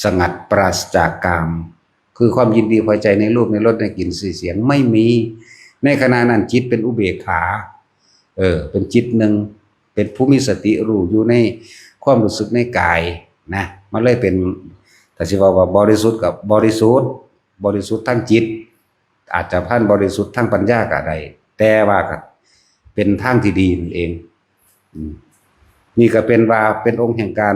สงัดปราศจากกาม คือความยินดีพอใจในรูป ในรส ในกลิ่น สีเสียง ไม่มี ในขณะนั้นจิตเป็นอุเบกขา เออ เป็นจิตหนึ่ง เป็นผู้มีสติรู้อยู่ในความรู้สึกในกายนะ มันเลยเป็น ถ้าสิว่า ว่าบริสุทธิ์ก็บริสุทธิ์ บริสุทธิ์ทางจิต อาจจะพันบริสุทธิ์ทางปัญญาก็ได้ แต่ว่าก็เป็นทางที่ดีนั่นเอง อืม นี่ก็เป็นว่าเป็นองค์แห่งการ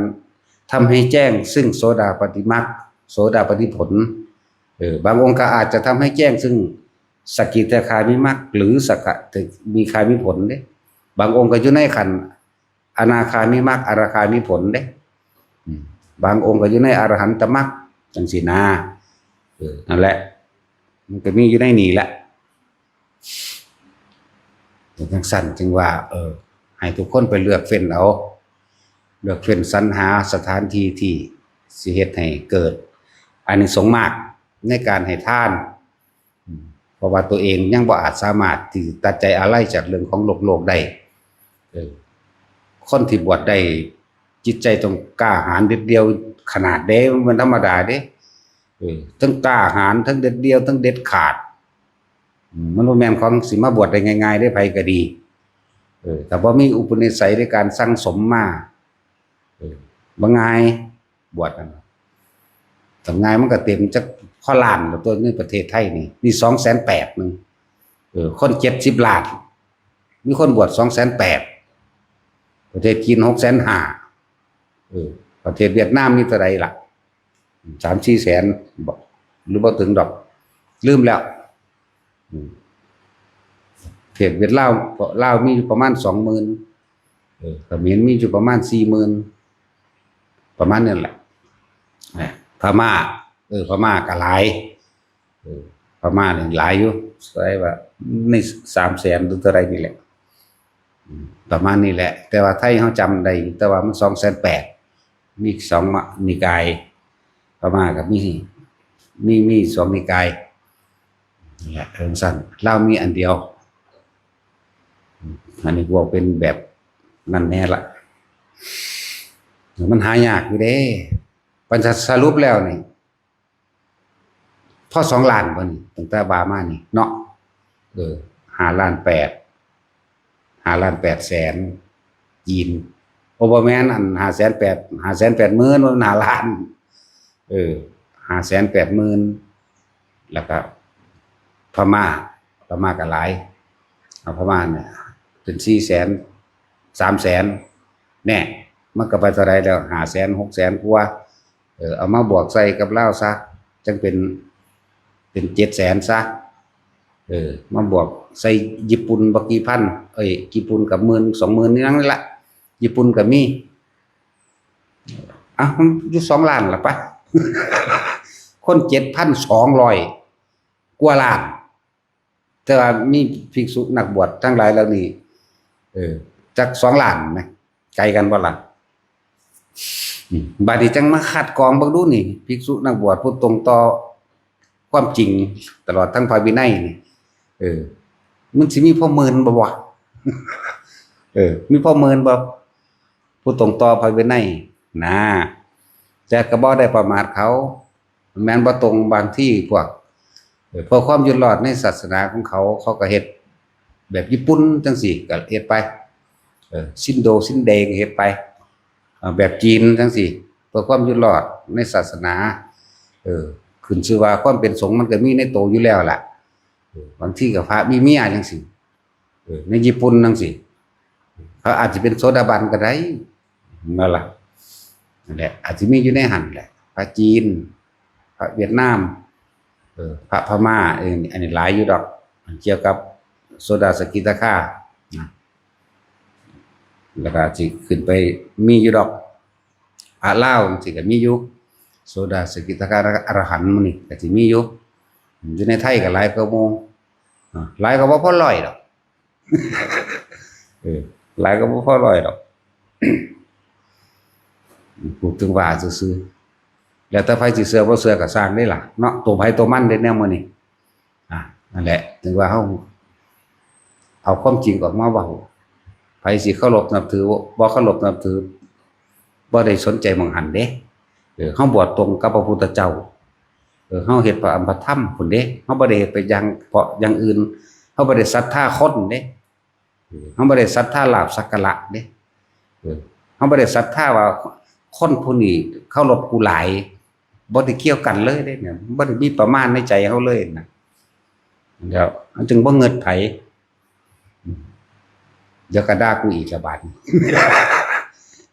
ทำให้แจ้งซึ่งโสดาปัตติมรรค โสดาปัตติผล เออ บางองค์ก็อาจจะทำให้แจ้งซึ่งสกิทาคามิมรรค หรือสกทาคามิผลเด้ บางองค์ก็อยู่ในขั้นอนาคามิมรรค อนาคามิผลเด้ อืม บางองค์ก็อยู่ในอรหันตมรรค จังซี้นะ เออ นั่นแหละ มันก็มีอยู่ในนี่แหละ จังซั่นจึงว่า เออ ให้ทุกคนไปเลือกเฟ้นเอา เลือกเฟ้นสรรหาสถานที่ที่สิเฮ็ดให้เกิดอานิสงส์มากในการให้ทาน อืม เพราะว่าตัวเองยังบ่อาจสามารถที่ตัดใจอาลัยจากเรื่องของโลกๆได้ เออ คนที่บวชได้ จิตใจต้องกล้าหาญเด็ดเดี่ยวขนาดเด้ มันบ่ธรรมดาเด้ เออ ทั้งกล้าหาญ ทั้งเด็ดเดี่ยว ทั้งเด็ดขาด อืม มันบ่แม่นของสิมาบวชได้ง่ายๆเด้ ไผก็ดี เออ ถ้าบ่มีอุปนิสัยในการสั่งสมมา เออ บ่ง่าย บวชนั่นน่ะ ถ้าง่ายมันก็เต็มจัก พอล้านแล้วตัวในประเทศไทยนี่ มีสองแสนแปดหนึ่ง เออ คนเจ็ดสิบล้าน มีคนบวชสองแสนแปด ประเทศจีนหกแสนห้า เออ ประเทศเวียดนามมีเท่าไหร่ล่ะ สามสี่แสน บ่ หรือบ่ถึงดอก ลืมแล้ว อืม ประเทศเวียดลาว ลาวมีอยู่ประมาณสองหมื่น เออ เขมรมีอยู่ประมาณสี่หมื่น ประมาณนั่นแหละ อ่ะ พม่า เออ พม่าก็หลาย เออ พม่านี่หลายอยู่ ใช่ว่าในสามแสนหรือเท่าไหร่นี่แหละ อืม ประมาณนี้แหละ แต่ว่าไทยเขาจำได้อยู่ แต่ว่ามันสองแสนแปด มีสองมะ นิกาย พม่าก็มี มี มีสองนิกาย นี่แหละ เรื่องสั้น ลาวมีอันเดียว อืม อันนี้พวกเป็นแบบนั่นแน่ละ มันหายากอยู่เด้ ปัญหาสรุปแล้วนี่ พอสองล้านบ่นี่ ตั้งแต่ว่ามานี่เนาะ เออ ห้าล้านแปด ห้าล้านแปดแสน จีน โอ้ บ่แม่น อัน ห้าแสนแปด ห้าแสนแปดหมื่น มันห้าล้าน เออ ห้าแสนแปดหมื่น แล้วก็ พม่า พม่าก็หลาย เอาพม่าเนี่ย เป็นสี่แสน สามแสน แน่ มันก็ไปเท่าไหร่แล้ว ห้าแสน หกแสนกว่า เออ เอามาบวกใส่กับลาวซะ จั่งเป็น เป็นเจ็ดแสนซะ เออ มาบวกใส่ญี่ปุ่นบ่กี่พัน เอ้ย ญี่ปุ่นกับหมื่นสองหมื่นนี่นั่นแหละ ญี่ปุ่นก็มี อ่ะ มันอยู่สองล้านละปะ คนเจ็ดพันสองร้อยกว่าล้าน แต่ว่ามีภิกษุนักบวชทั้งหลายเหล่านี้ เออ จักสองล้านไหม ไกลกันบ่ล่ะ อืม บาดนี้จั่งมาคัดกรองเบิ่งดูนี่ ภิกษุนักบวชผู้ตรงต่อความจริง ตลอดทั้งพระวินัยนี่ เออ มันสิมีพอหมื่นบ่วะ เออ มีพอหมื่นบ่ ผู้ตรงต่อพระวินัยนะ แต่ก็บ่ได้ประมาทเขา แม่นบ่ตรงบางที่พวก เออ เพื่อความอยู่รอดในศาสนาของเขา เขาก็เฮ็ดแบบญี่ปุ่นจั่งซี้ก็เฮ็ดไป เออ ซินโดซินเดก็เฮ็ดไป เอ่อ แบบจีนจั่งซี้ เพื่อความอยู่รอดในศาสนา เออ ขึ้นชื่อว่าความเป็นสงฆ์มันก็มีในโตอยู่แล้วล่ะ เออ บางทีก็พระมีเมียจั่งซี้ เออ ในญี่ปุ่นจั่งซี้ เขาอาจจะเป็นโสดาบันก็ได้ นั่นล่ะ นั่นแหละ อาจจะมีอยู่ในหั่นแหละ พระจีน พระเวียดนาม เออ พระพม่า เออ อันนี้หลายอยู่ดอก เกี่ยวกับโสดาสกิทาคานะ แล้วก็สิขึ้นไปมีอยู่ดอก พระลาวจั่งซี้ก็มีอยู่ โสดาสกิทาคาอรหันต์หมู่นี้ก็สิมีอยู่ อยู่ในไทยก็หลายกว่าหมู่ อ่า หลายก็บ่พอร้อยดอก เออ หลายก็บ่พอร้อยดอก พูดถึงว่าซื่อๆ แล้วแต่ไผสิเชื่อบ่เชื่อก็ซ่างเด้ล่ะเนาะ ตัวไผตัวมันเด้แนวมื้อนี้ อ่ะ นั่นแหละ ถึงว่าเฮาเอาความจริงออกมาเว้า ไผสิเคารพนับถือ บ่เคารพนับถือ บ่ได้สนใจหม่องหั่นเด้ เออ เฮาบวชตรงกับพระพุทธเจ้า เออ เฮาเฮ็ดพระอำพระธรรมพุ้นเด้ เฮาบ่ได้เฮ็ดไปอย่าง เพราะอย่างอื่น เฮาบ่ได้ศรัทธาคนเด้ เออ เฮาบ่ได้ศรัทธาลาภสักการะเด้ เออ เฮาบ่ได้ศรัทธาว่าคนผู้นี้เคารพกูหลาย บ่ได้เกี่ยวกันเลยเด้เนี่ย บ่ได้มีประมาณในใจเฮาเลยนะ เดี๋ยวเฮาจึงบ่เงิดไผ เดี๋ยวก็ด่ากูอีกละบาดนี้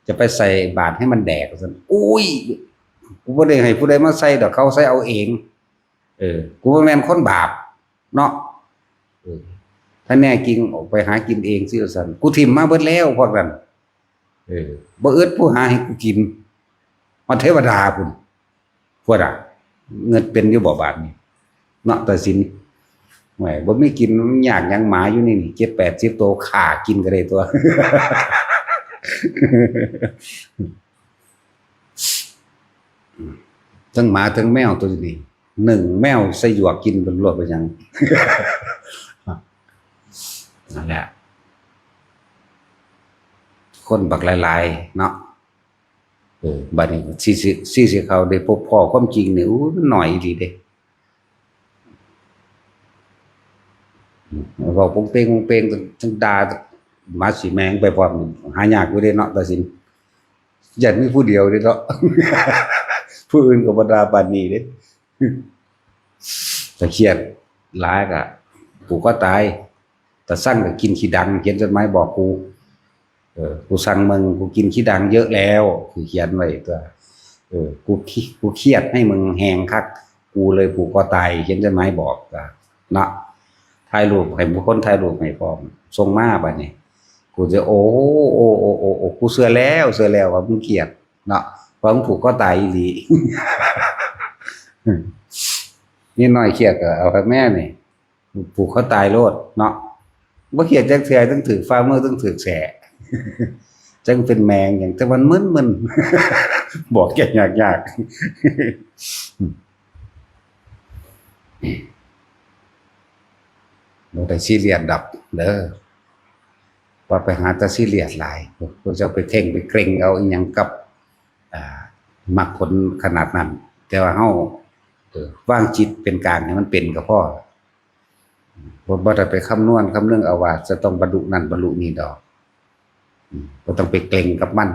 จะไปใส่บาตรให้มันแดกว่าซั่น อุ้ย กูบ่ได้ให้ผู้ใดมาใส่ดอก เขาใส่เอาเอง เออ กูบ่แม่นคนบาปเนาะ เออ ถ้าแน่จริงออกไปหากินเองสิว่าซั่น กูถิ่มมาเบิดแล้วพวกนั้น เออ บ่อึดผู้หาให้กูกิน ฮอดเทวดาพุ้น พวกน่ะ เงินเป็นอยู่บ่บาดนี้ เนาะ ตาสิน โอ้ย บ่มีกิน มันยากหยัง หมาอยู่นี่นี่ เจ็ดแปดสิบตัว ฆ่ากินก็ได้ตัว ทั้งหมาทั้งแมวตัวนี้ นึ่งแมวใส่หยวกกินเป็นรวดเป็นหยัง นั่นแหละ คนบักหลายๆ เนาะ เออ บัดนี้ สิ สิ สิ สิเขาได้พบพ้อความจริงนี่ อู้ มันน้อยอีหลีเด้ เว้าโปงเปงโปงเปง ทั้งด่าหมาสิแมงไปพร้อม หายากอยู่เด้เนาะ ตาสิน ย่านมีผู้เดียวเด้เนาะ ผู้อื่นก็บ่ด่าปานนี้เด้ แต่เครียดหลายก็ผูกคอตาย แต่สั่งก็กินขี้ดัง เขียนจดหมายบอกกู เออ กูสั่งมึง กูกินขี้ดังเยอะแล้ว คือเขียนไว้ตัว เออ กูขี้ กูเครียดให้มึงแหงคัก กูเลยผูกคอตาย เขียนจดหมายบอกก็เนาะ ถ่ายรูปให้บุคคล ถ่ายรูปให้พร้อม ส่งมาบัดนี้ กูจะ โอ้ โอ้ โอ้ โอ้ โอ้ กูเชื่อแล้ว เชื่อแล้วว่ามึงเครียดเนาะ เพราะมึงผูกคอตายอีหลี นี่น้อยเครียดก็เอาให้แม่นี่ ผูกคอตายโลดเนาะ บ่เครียดจักเทื่อ ต้องถือฝ่ามือ ต้องถือแสะ จังเป็นแมงอย่าง แต่มันมึนๆ บอกแกยากๆ บ่ได้ซีเรียสดอกเด้อ ว่าไปหาแต่ซีเรียสหลาย พวกเจ้าไปเข่งไปเกร็งเอาอีหยังกับ อ่า มรรคผลขนาดนั้น แต่ว่าเฮา เออ วางจิตเป็นกลางให้มันเป็นก็พอ บ่ บ่ได้ไปคำนวณคำนึงเอาว่าจะต้องบรรลุนั่นบรรลุนี่ดอก อืม บ่ต้องไปเกร็งกับมัน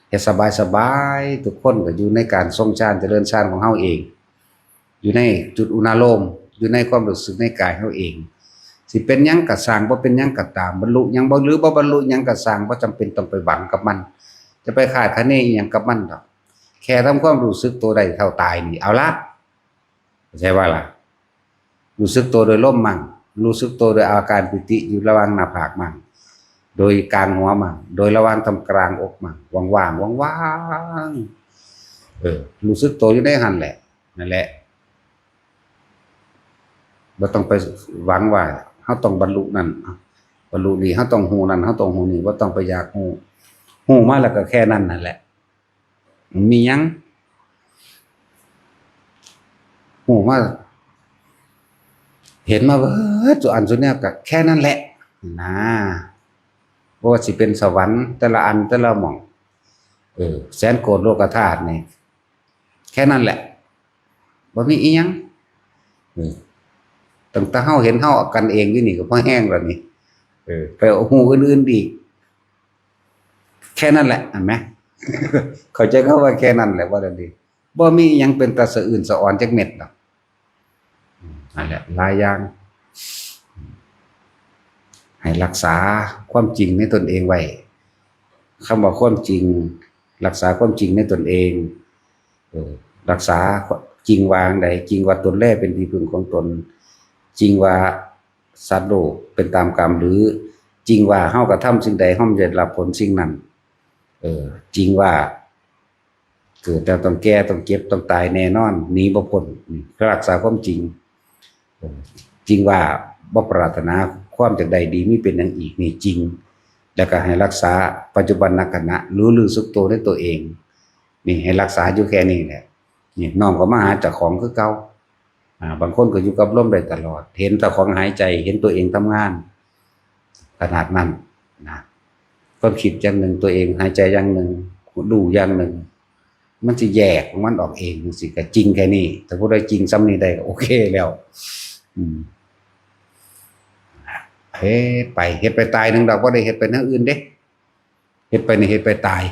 เฮ็ดสบายๆ ทุกคนก็อยู่ในการทรงฌานเจริญฌานของเฮาเอง อยู่ในจุดอุณาโลม อยู่ในความรู้สึกในกายเฮาเอง สิเป็นหยังก็ซ่าง บ่เป็นหยังก็ตาม บรรลุหยังบ่ หรือบ่บรรลุหยังก็ซ่าง บ่จำเป็นต้องไปหวังกับมัน จะไปคาดคะเนอิหยังกับมันดอก แค่ทำความรู้สึกตัวได้เท่าตายนี่ เอาละ เข้าใจว่าล่ะ รู้สึกตัวโดยลมมั่ง รู้สึกตัวโดยอาการปีติอยู่ระหว่างหน้าผากมั่ง โดยกลางหัวมั่ง โดยระหว่างทำกลางอกมั่ง ว่างๆ ว่างๆ เออ รู้สึกตัวอยู่ในหั่นแหละ นั่นแหละ บ่ต้องไปหวังว่าเฮาต้องบรรลุนั่น บรรลุนี่ เฮาต้องฮู้นั่น เฮาต้องฮู้นี่ บ่ต้องไปอยากฮู้ ฮู้มาแล้วก็แค่นั้นนั่นแหละ มันมีหยัง ฮู้มา เห็นมาเบิดซุอันซุแนวก็แค่นั้นแหละ นะ บ่ว่าสิเป็นสวรรค์แต่ละอันแต่ละหม่อง เออ แสนโกดโลกธาตุนี่ แค่นั้นแหละ บ่มีอีหยัง เออ ตั้งแต่เฮาเห็นเฮากันเองอยู่นี่ก็พอแฮงแล้วนี่ เออ ไปฮู้อื่นๆอีก แค่นั้นแหละ เห็นไหม เข้าใจคำว่าแค่นั้นแหละ ว่าซั่นติ บ่มีอีหยังเป็นตาสะอื้นสะออนจักเม็ดดอก อืม นั่นแหละ หลายอย่าง ให้รักษาความจริงในตนเองไว้ คำว่าความจริง รักษาความจริงในตนเอง เออ รักษาจริงว่าจั่งใด จริงว่าตนแลเป็นที่พึ่งของตน จริงว่าสัตว์โลกเป็นตามกรรม หรือจริงว่าเฮากระทำสิ่งใด เฮาจะได้รับผลสิ่งนั้น เออ จริงว่า เกิดแล้วต้องแก่ ต้องเจ็บ ต้องตายแน่นอน หนีบ่พ้น นี่คือรักษาความจริง เออ จริงว่าบ่ปรารถนาความอยากได้ดี มีเป็นหยังอีก นี่จริง แล้วก็ให้รักษาปัจจุบันขณะ รู้ รู้สึกตัวในตัวเอง นี่ให้รักษาอยู่แค่นี้แหละ นี่น้อมเข้ามาหาเจ้าของคือเก่า อ่า บางคนก็อยู่กับลมได้ตลอด เห็นเจ้าของหายใจ เห็นตัวเองทำงาน ขนาดนั้นนะ ความคิดอย่างหนึ่ง ตัวเองหายใจอย่างหนึ่ง รู้อย่างหนึ่ง มันสิแยกของมันออกเองจั่งซี้ ก็จริงแค่นี้ ถ้าผู้ใดจริงส่ำนี้ได้ก็โอเคแล้ว อืม เฮ็ดไป เฮ็ดไปตายหนึ่งดอก บ่ได้เฮ็ดไปแนวอื่นเด้ เฮ็ดไปนี่เฮ็ดไปตาย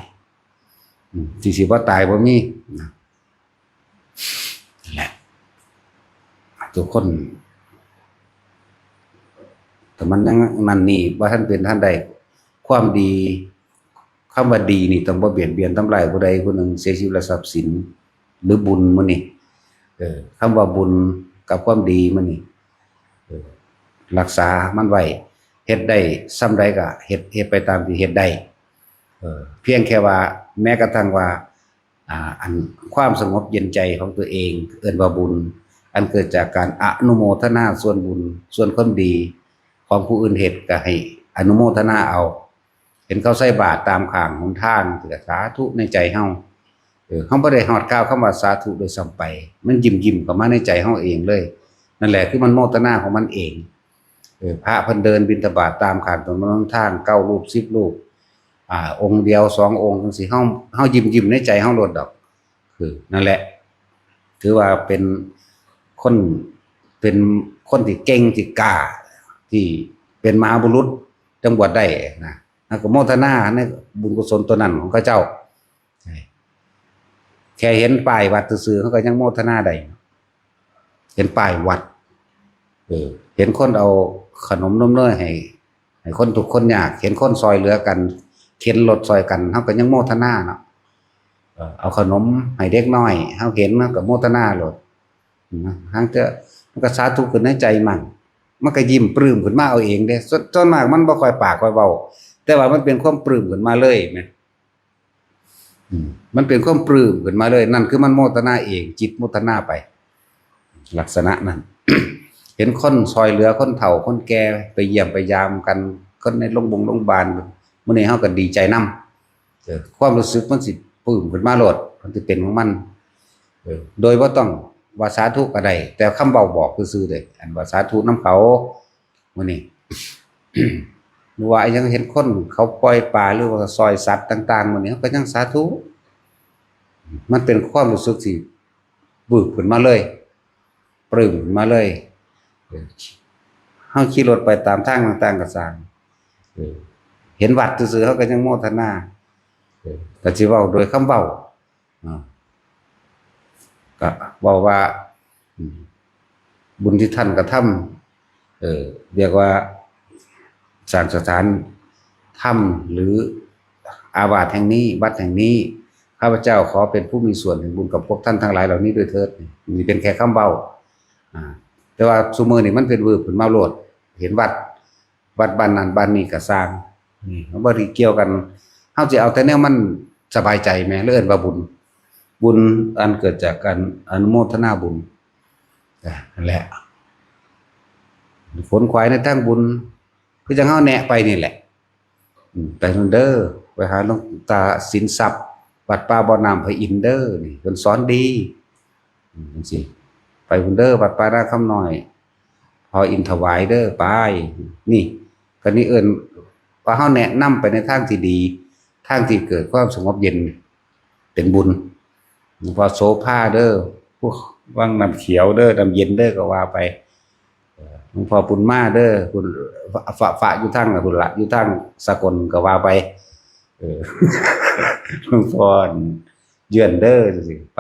อืม สิ สิบ่ตายบ่มีนะ นั่นแหละ ทุกคน ถ้ามันยังนั่นนี่ บ่ทันเป็นทันได้ ความดี คำว่าดีนี่ต้องบ่เบียดเบียนทำลายผู้ใดผู้หนึ่ง เสียชีวิตและทรัพย์สิน หรือบุญมื้อนี้ เออ คำว่าบุญกับความดีมื้อนี้ เออ รักษามันไว้ เฮ็ดได้ส่ำใดก็เฮ็ด เฮ็ดไปตามที่เฮ็ดได้ เออ เพียงแค่ว่า แม้กระทั่งว่า อ่า อันความสงบเย็นใจของตัวเอง เอิ้นว่าบุญ อันเกิดจากการอนุโมทนาส่วนบุญ ส่วนความดีของผู้อื่นเฮ็ด ก็ให้อนุโมทนาเอา เห็นเขาใส่บาตรตามข้างหนทาง ก็สาธุในใจเฮา เออ เฮาบ่ได้ฮอดกล่าวคำว่าสาธุโดยซ้ำไป มันยิ้มๆ เข้ามาในใจเฮาเองเลย นั่นแหละคือมันโมทนาของมันเอง เออ พระเพิ่นเดินบิณฑบาตตามข้างถนนหนทาง เก้ารูป สิบรูป อ่า องค์เดียว สององค์จั่งซี้ เฮา เฮายิ้มๆ ในใจเฮาโลดดอก คือ นั่นแหละ ถือว่าเป็นคน เป็นคนที่เก่ง ที่กล้า ที่เป็นมหาบุรุษ จั่งบวชได้นะ เฮาก็โมทนาในบุญกุศลตัวนั้นของเขาเจ้า แค่เห็นป้ายวัดซื่อๆ เฮาก็ยังโมทนาได้ ห็นป้ายวัด เออ เห็นคนเอาขนมนมเนยให้ ให้คนทุกข์คนยาก เห็นคนซอยเหลือกัน เข็นรถซอยกัน เฮาก็ยังโมทนาเนาะ เออ เอาขนมให้เด็กน้อย เฮาเห็น เฮาก็โมทนาโลด นะ หางเทื่อมันก็สาธุขึ้นในใจมั่ง มันก็ยิ้มปลื้มขึ้นมาเอาเองเด้ ส่วน ส่วนมากมันบ่ค่อยปากค่อยเว้า แต่ว่ามันเป็นความปลื้มขึ้นมาเลยแหม อืม มันเป็นความปลื้มขึ้นมาเลย นั่นคือมันโมทนาเอง จิตโมทนาไป ลักษณะนั้น เห็นคนซอยเหลือคนเฒ่าคนแก่ ไปเยี่ยมไปยามกัน คนในโรงบงโรงพยาบาล มื้อนี้เฮาก็ดีใจนำ เออ ความรู้สึกมันสิปลื้มขึ้นมาโลด มันสิเป็นของมัน เออ โดยบ่ต้องว่าสาธุก็ได้ แต่คำเว้าบอกซื่อๆเด้ อันว่าสาธุนำเขา มื้อนี้ หรือว่ายังเห็นคนเขาปล่อยปลา หรือว่าซอยสัตว์ต่างๆ มื้อนี้ เฮาก็ยังสาธุ มันเป็นความรู้สึกที่วืบขึ้นมาเลย ปลื้มขึ้นมาเลย เออ เฮาขี่รถไปตามทางต่างๆ ก็ซ่าง เออ เห็นวัดซื่อๆ เฮาก็ยังโมทนา เออ ก็สิเว้าโดยคำเว้า อ่า ก็เว้าว่า อืม บุญที่ท่านกระทำ เออ เรียกว่า สร้างสถานธรรมหรืออาวาสแห่งนี้ วัดแห่งนี้ ข้าพเจ้าขอเป็นผู้มีส่วนแห่งบุญกับพวกท่านทั้งหลายเหล่านี้ด้วยเถิด นี่เป็นแค่คำเว้า อ่า แต่ว่าซุมื้อนี้มันเป็นวืบขึ้นมาโลด เห็นวัด วัดบ้านนั้นบ้านนี้ก็ซ่าง นี่มันบ่ได้เกี่ยวกัน เฮาสิเอาแต่แนวมันสบายใจแหม แล้วเอิ้นว่าบุญ บุญอันเกิดจากการอนุโมทนาบุญ อ่ะ นั่นแหละ ขนขวายในทางบุญ คือจั่งเฮาแนะไปนี่แหละ อืม ไปนั่นเด้อ ไปหาหลวงตาสินทรัพย์ วัดป่าบ่อน้ำพระอินทร์เด้อ นี่เพิ่นสอนดี อืม จั่งซี้ ไปพุ่นเด้อ วัดป่านาคำน้อย พ่ออินถวายเด้อ ไป นี่ ก็นี่เอิ้นว่าเฮาแนะนำไปในทางที่ดี ทางที่เกิดความสงบเย็น เป็นบุญ หลวงพ่อโสภาเด้อ พวกวังน้ำเขียวเด้อ น้ำเย็นเด้อ ก็ว่าไป เอ่อ หลวงพ่อบุญมาเด้อ คุณ ฝะ ฝะ ฝะอยู่ทางน่ะ คุณละ อยู่ทางสกลก็ว่าไป เออ หลวงพ่อเยือนเด้อ จั่งซี้ ไป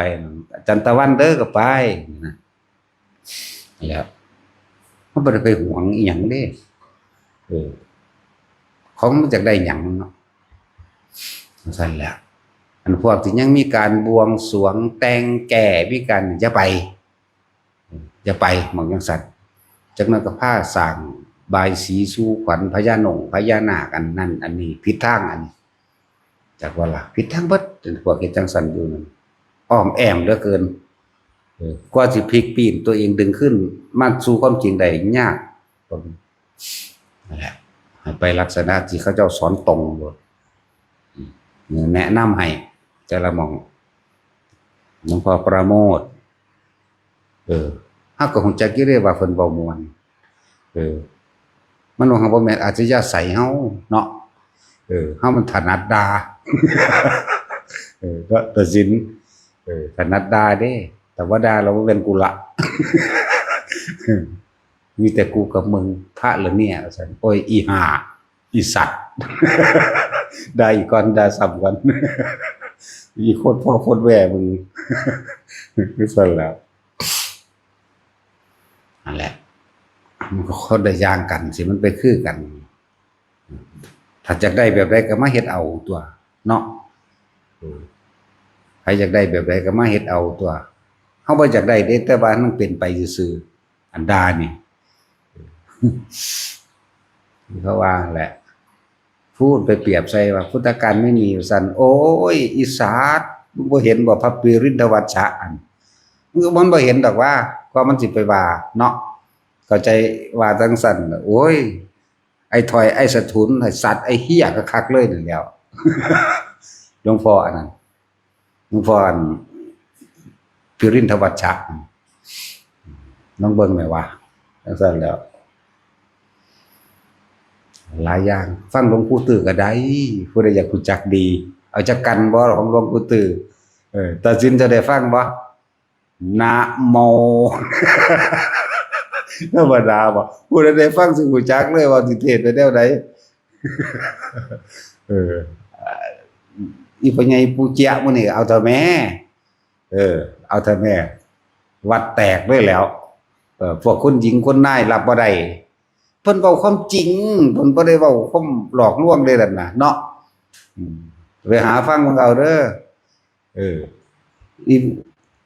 อาจารย์ตะวันเด้อ ก็ไป นะ แล้ว มันบ่ได้ไปหวงอีหยังเด้ เออ ของมันอยากได้หยังเนาะ ซั่นแหละ อันพวกที่ยังมีการบวงสรวงแต่งแก้ มีการ อย่าไป อย่าไป หม่องจั่งซั่น จักหน่อยก็พาสร้างบายสีสู่ขวัญพญาหนงพญานาค อันนั้นอันนี้ ผิดทางอันนี้ จักว่าล่ะ ผิดทางเบิด พวกเฮ็ดจั่งซั่นอยู่นั่น อ้อมแอมเหลือเกิน เออ กว่าสิพลิกปีนตัวเองดึงขึ้นมาสู่ความจริงได้ยาก นั่นแหละ ให้ไปลักษณะที่เขาเจ้าสอนตรงโลด แนะนำให้แต่ละหม่อง หลวงพ่อประโมท เออ เฮาก็ฮู้จักอยู่เด้ว่าเพิ่นเว้าม่วน เออ มันว่าบ่แม่นอัธยาศัยเฮาเนาะ เออ เฮามันถนัดด่า เออ ก็ตัดสิน เออ ถนัดด่าเด้ แต่ว่าด่าแล้วบ่แม่นกุละ มีแต่กูกับมึง พระเหรอเนี่ย ว่าซั่น โอ้ย อีห่า อีสัตว์ ด่าอีกก่อน ด่าซ้ำก่อน อีโคตรพ่อโคตรแม่มึง คือซั่นแหล้ว นั่นแหละ มันก็คนละอย่างกันสิ มันไปคือกัน ถ้าอยากได้แบบใดก็มาเฮ็ดเอาตัว เนาะ เออ ใครอยากได้แบบใดก็มาเฮ็ดเอาตัว เฮาบ่อยากได้เด้ แต่ว่ามันเป็นไปซื่อๆ อันด่านี่ เขาว่าแหละ พูดไปเปรียบใส่ว่าพุทธกาลไม่มี ว่าซั่น โอ้ย อีสัตว์ มึงบ่เห็นบ่ พระปรินทวัชชะอัน มึง มันบ่เห็นดอกว่า ว่ามันสิไปว่าเนาะ เข้าใจว่าจั่งซั่น โอ้ย ไอ้ถอย ไอ้สะทุน ไอ้สัตว์ ไอ้เหี้ยคักๆเลยนั่นแหล้ว หลวงพ่ออันนั้น หลวงพ่ออัน ปรินทวัชชะ ลองเบิ่งแหมว่า จั่งซั่นแหล้ว หลายอย่าง ฟังหลวงปู่ตื้อก็ได้ ผู้ใดอยากรู้จักดี เอาจักกันบ่ของหลวงปู่ตื้อ เออ ตัดสินจะได้ฟังบ่ นะโม ธรรมดาบ่ ผู้ใดได้ฟังสิรู้จักเลยว่าสิเทศน์ไปแนวใด เออ อีพ่อใหญ่ปู่เจี๊ยะมื้อนี้เอาเถอะแม่ เออ เอาเถอะแม่ วัดแตกเลยแหล้ว เอ่อ พวกคุณหญิงคุณนายรับบ่ได้ เพิ่นเว้าความจริง เพิ่นบ่ได้เว้าความหลอกลวงเด้นั่นน่ะเนาะ อืม ไปหาฟังเบิ่งเอาเด้อ เออ อี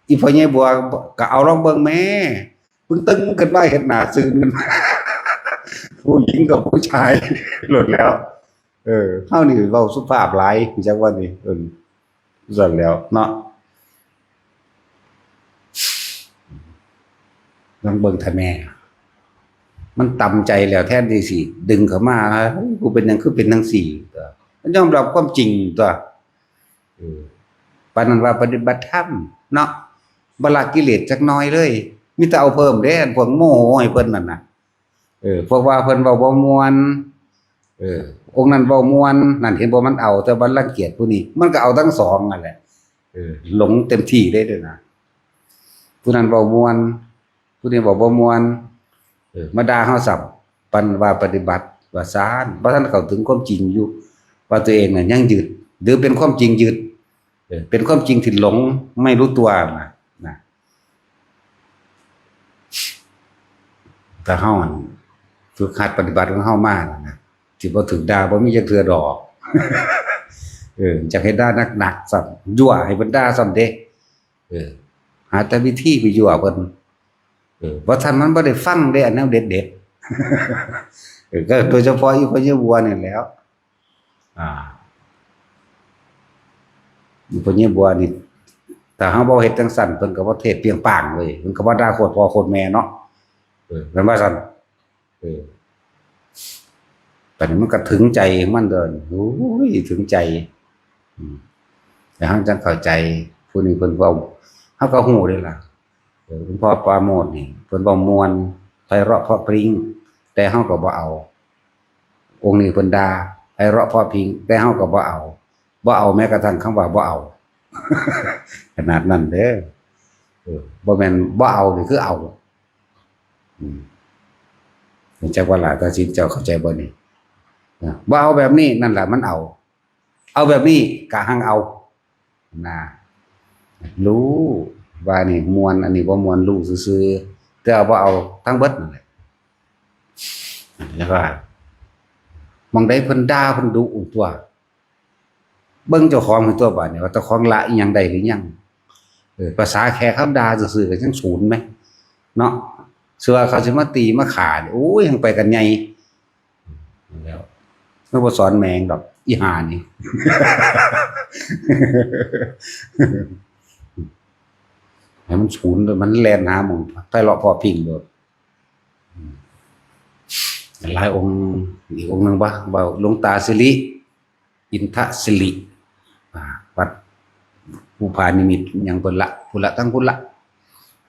อีพ่อใหญ่บัวก็เอาลองเบิ่งแหม เพิ่งตึงขึ้นมาเห็นหน้าซื่นขึ้นมา ผู้หญิงกับผู้ชายหลุดแล้ว เออ เฮานี่เว้าสุภาพหลาย จักว่านี่ เออ ซั่นแล้วเนาะ ลองเบิ่งเถาะแม่ มันตำใจแล้ว แทนที่สิดึงเข้ามา เฮ้ย กูเป็นหยังคือเป็นจั่งซี้ ก็มันยอมรับความจริงตั๊ว เออ ปานนั้นว่าปฏิบัติธรรมเนาะ บ่ละกิเลสจักหน่อยเลย มีแต่เอาเพิ่มเด้ อันพวกโมโหให้เพิ่นนั่นน่ะ เออ พวกว่าเพิ่นเว้าบ่ม่วน เออ องค์นั้นเว้าม่วน นั่นเห็นบ่ มันเอา แต่ว่ารังเกียจผู้นี้ มันก็เอาทั้งสองนั่นแหละ เออ หลงเต็มที่เลยเด้อนะ ผู้นั้นเว้าม่วน ผู้นี้เว้าบ่ม่วน เออ มาด่าเฮาซ้ำ ปานว่าปฏิบัติ ว่าซาน บ่ทันเข้าถึงความจริงอยู่ ว่าตัวเองน่ะยังยึด หรือเป็นความจริงยึด เออ เป็นความจริงที่หลงไม่รู้ตัวน่ะ นะ แต่เฮาหั่น ฝึกหัดปฏิบัติของเฮามาน่ะนะ สิบ่ถูกด่าบ่มีจักเทื่อดอก เออ จักให้ด่าหนักๆ ซ้ำ ยั่วให้เพิ่นด่าซ้ำเด้ เออ หาแต่วิธีไปยั่วเพิ่น เออ บ่ซั้นมันบ่ได้ฟังเด้ อันแนวเด็ดๆ เออ ก็โดยเฉพาะอีพ่อใหญ่บัวนี่แหล้ว อ่า อีพ่อใหญ่บัวนี่ ถ้าเฮาบ่เฮ็ดจั่งซั้น เพิ่นก็บ่เทศน์เปรียงป้างเว้ย เพิ่นก็บ่ด่าโคตรพ่อโคตรแม่เนาะ เออ แม่นว่าซั้น เออ ตอนนี้มันก็ถึงใจมันเด้อ โอ้ย ถึงใจ อืม แล้วเฮาจั่งเข้าใจ ผู้นี้เพิ่นเว้า เฮาก็ฮู้เด้ล่ะ เออ หลวงพ่อปราโมทย์นี่ เพิ่นเว้าม่วน ไพเราะเพราะพริ้ง แต่เฮาก็บ่เอา องค์นี้เพิ่นด่า ไพเราะเพราะพริ้ง แต่เฮาก็บ่เอา บ่เอาแม้กระทั่งคำว่าบ่เอา ขนาดนั้นเด้อ เออ บ่แม่นบ่เอานี่คือเอา อืม จักว่าล่ะ ตัดสินเจ้าเข้าใจบ่นี่ นะ บ่เอาแบบนี้ นั่นล่ะมันเอา เอาแบบนี้กะหังเอา นะ รู้ว่านี่ม่วน อันนี้บ่ม่วน รู้ซื่อๆ แต่ว่าบ่เอาทั้งเบิดนั่นแหละ แล้วว่า หม่องใดเพิ่นด่าเพิ่นดุตั๊ว เบิ่งเจ้าของให้ตั๊วบาดนี้ ว่าเจ้าของละอิหยังได้หรือยัง เออ ภาษาแค่คำด่าซื่อๆ ก็ยังศูนย์แหม เนาะ เชื่อว่าเขาสิมาตีมาฆ่านี่ โอ้ย ยังไปกันใหญ่ แล้ว มันบ่สอนแม่งดอก อีห่านี่ ให้มันศูนย์เลย มันแล่นหาหม่องไพเราะเพราะพริ้งโลด หลายองค์ อีกองค์หนึ่งบ่ เว้าหลวงตาสิริ อินทศิริ อ่า วัดภูผานิมิตร หยังเพิ่นละ พุ้นละ ทั้งพุ้นละ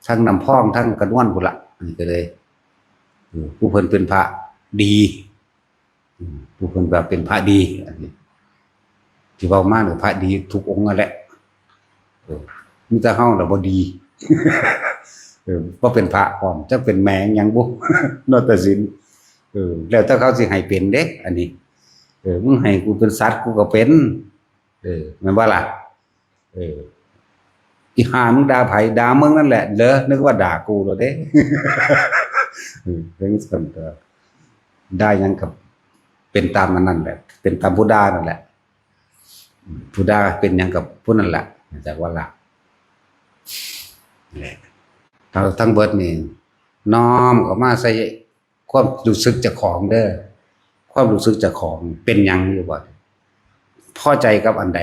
ทั้งน้ำพอง ทั้งกระนวนพุ้นละ อันนี้ก็เลย เออ ผู้เพิ่นเป็นพระดี อืม ผู้เพิ่นว่าเป็นพระดี อันนี้ ที่เว้ามาเนี่ยพระดีทุกองค์นั่นแหละ เออ มีแต่เฮาน่ะบ่ดี เออ บ่เป็นพระพร้อม จักเป็นแม่งหยังบุ เนาะ ตัดสิน เออ แล้วแต่เขาสิให้เป็นเด้ อันนี้ เออ มึงให้กูเป็นสัตว์กูก็เป็น เออ แม่นบ่ล่ะ เออ อีห่ามึงด่าไผ ด่ามึงนั่นแหละ เหรอ นึกว่าด่ากูเหรอเด้ เออ เป็นสันเถอะ ด่าหยังกับเป็นตามมันนั่นแหละ เป็นตามผู้ด่านั่นแหละ ผู้ด่าเป็นหยังกับผู้นั่นแหละ จักว่าล่ะ นี่แหละ ทั้ง ทั้งเบิดนี่ น้อมเข้ามาใส่ความรู้สึกเจ้าของเด้อ ความรู้สึกเจ้าของเป็นหยังอยู่บ่ พอใจกับอันใด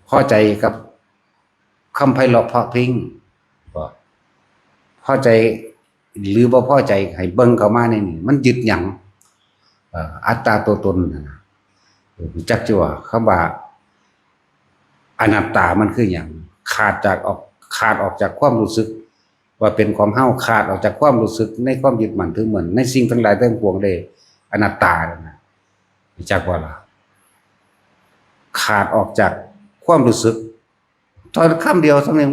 พอใจกับคำไพเราะเพราะพริ้งบ่ พอใจหรือบ่พอใจ ให้เบิ่งเข้ามาในนี่ มันยึดหยัง เอ่อ อัตตาตัวตนน่ะนะ เออ จักจิว่าคำว่าอนัตตามันคือหยัง ขาดจากออก ขาดออกจากความรู้สึก ว่าเป็นของเฮา ขาดออกจากความรู้สึกในความยึดมั่นถือมั่นในสิ่งทั้งหลายทั้งปวงเลย อนัตตานั่นน่ะ รู้จักบ่ล่ะ ขาดออกจากความรู้สึก ตอนคำเดียวสำเนียง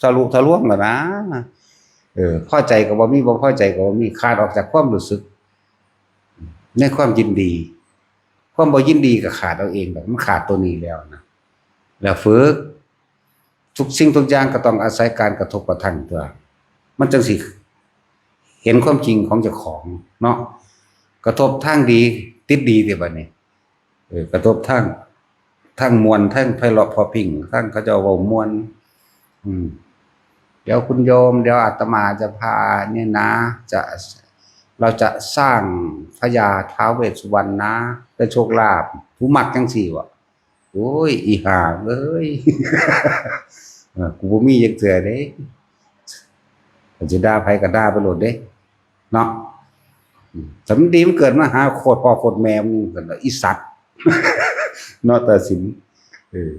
ทะลุทะลวงแล้วนะ เออ พอใจก็บ่มี บ่พอใจก็บ่มี ขาดออกจากความรู้สึก ในความยินดี ความบ่ยินดีก็ขาดเอาเองดอก มันขาดตัวนี้แล้วนะ แล้วฝึก ทุกสิ่งทุกอย่างก็ต้องอาศัยการกระทบกระทั่งตั๊ว มันจั่งสิ เห็นความจริงของเจ้าของเนาะ กระทบทางดี ติดดีเด้บัดนี้ เออ กระทบทาง ทางม่วน ทางไพเราะเพราะพริ้ง ทางเขาเจ้าเว้าม่วน อืม เดี๋ยวคุณโยม เดี๋ยวอาตมาจะพาเนี่ยนะ จะ เราจะสร้างพญาท้าวเวสสุวรรณนะ ได้โชคลาภ ผู้มักจังซี่วะ โอ้ย อีห่าเอ้ย เออ กูบ่มีจักเทื่อเด้ คันสิด่าไผก็ด่าไปโลดเด้ เนาะ อืม สำดีมันเกิดมาหาโคตรพ่อโคตรแม่มึงกันเนาะ อีสัตว์ เนาะ ตัดสิน เออ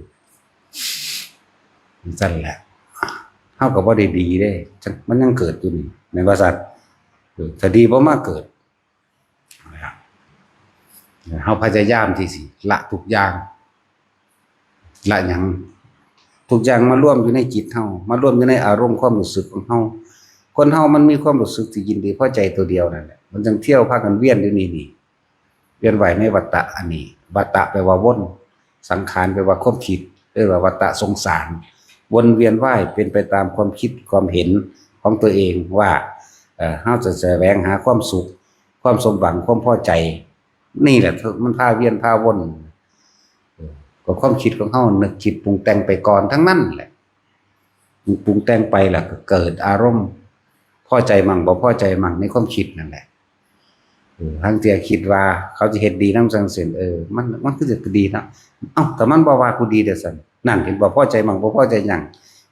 จั่งซั่นแหละ เฮาก็บ่ได้ดีเด้ มันยังเกิดอยู่นี่ แม่นบ่สัตว์ เออ ถ้าดีบ่มาเกิด นะครับ เฮาพยายามที่สิละทุกอย่าง ละหยัง ทุกอย่างมารวมอยู่ในจิตเฮา มารวมอยู่ในอารมณ์ความรู้สึกของเฮา คนเฮามันมีความรู้สึกที่ยินดีพอใจตัวเดียวนั่นแหละ มันจั่งเที่ยวพากันเวียนอยู่นี่นี่ เวียนว่ายในวัฏฏะอันนี้ วัฏฏะแปลว่าวน สังขารแปลว่าความคิด เรียกว่าวัฏฏะสงสาร วนเวียนว่ายเป็นไปตามความคิดความเห็นของตัวเองว่า เอ่อ เฮาจะแสวงหาความสุข ความสมหวัง ความพอใจ นี่แหละมันพาเวียนพาวน เออ ก็ความคิดของเฮานึกคิดปรุงแต่งไปก่อนทั้งนั้นแหละ ปรุงแต่งไปล่ะก็เกิดอารมณ์ พอใจมั่งบ่พอใจมั่งในความคิดนั่นแหละ เออ ลางเทื่อคิดว่าเขาจะเฮ็ดดีนำจั่งซี้ เออ มัน มันคือจะดีเนาะ เอ้า แต่มันบ่ว่ากูดีเด้อซั่น นั่นเห็นบ่ พอใจมั่งบ่พอใจหยัง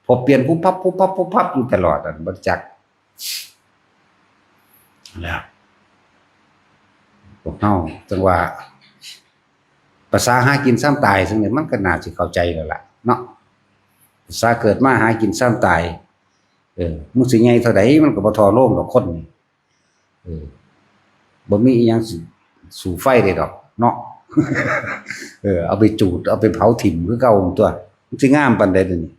พอเปลี่ยนปุ๊บปั๊บปุ๊บปั๊บปุ๊บปั๊บอยู่ตลอดอะ บ่จัก แล้ว พวกเฮาจั่งว่า ภาษาหากินซ่ำตาย ซึ่งนี่มันก็น่าสิเข้าใจแล้วล่ะเนาะ ภาษาเกิดมาหากินซ่ำตาย เออ มึงสิใหญ่เท่าใดมันก็บ่ท่อโลงดอกคนนี่ เออ บ่มีอิหยังสิสู้ไฟได้ดอกเนาะ เออ เอาไปจูด เอาไปเผาถิ่มคือเก่าตั๊ว มันสิงามปานใด๋เดี๋ยวนี้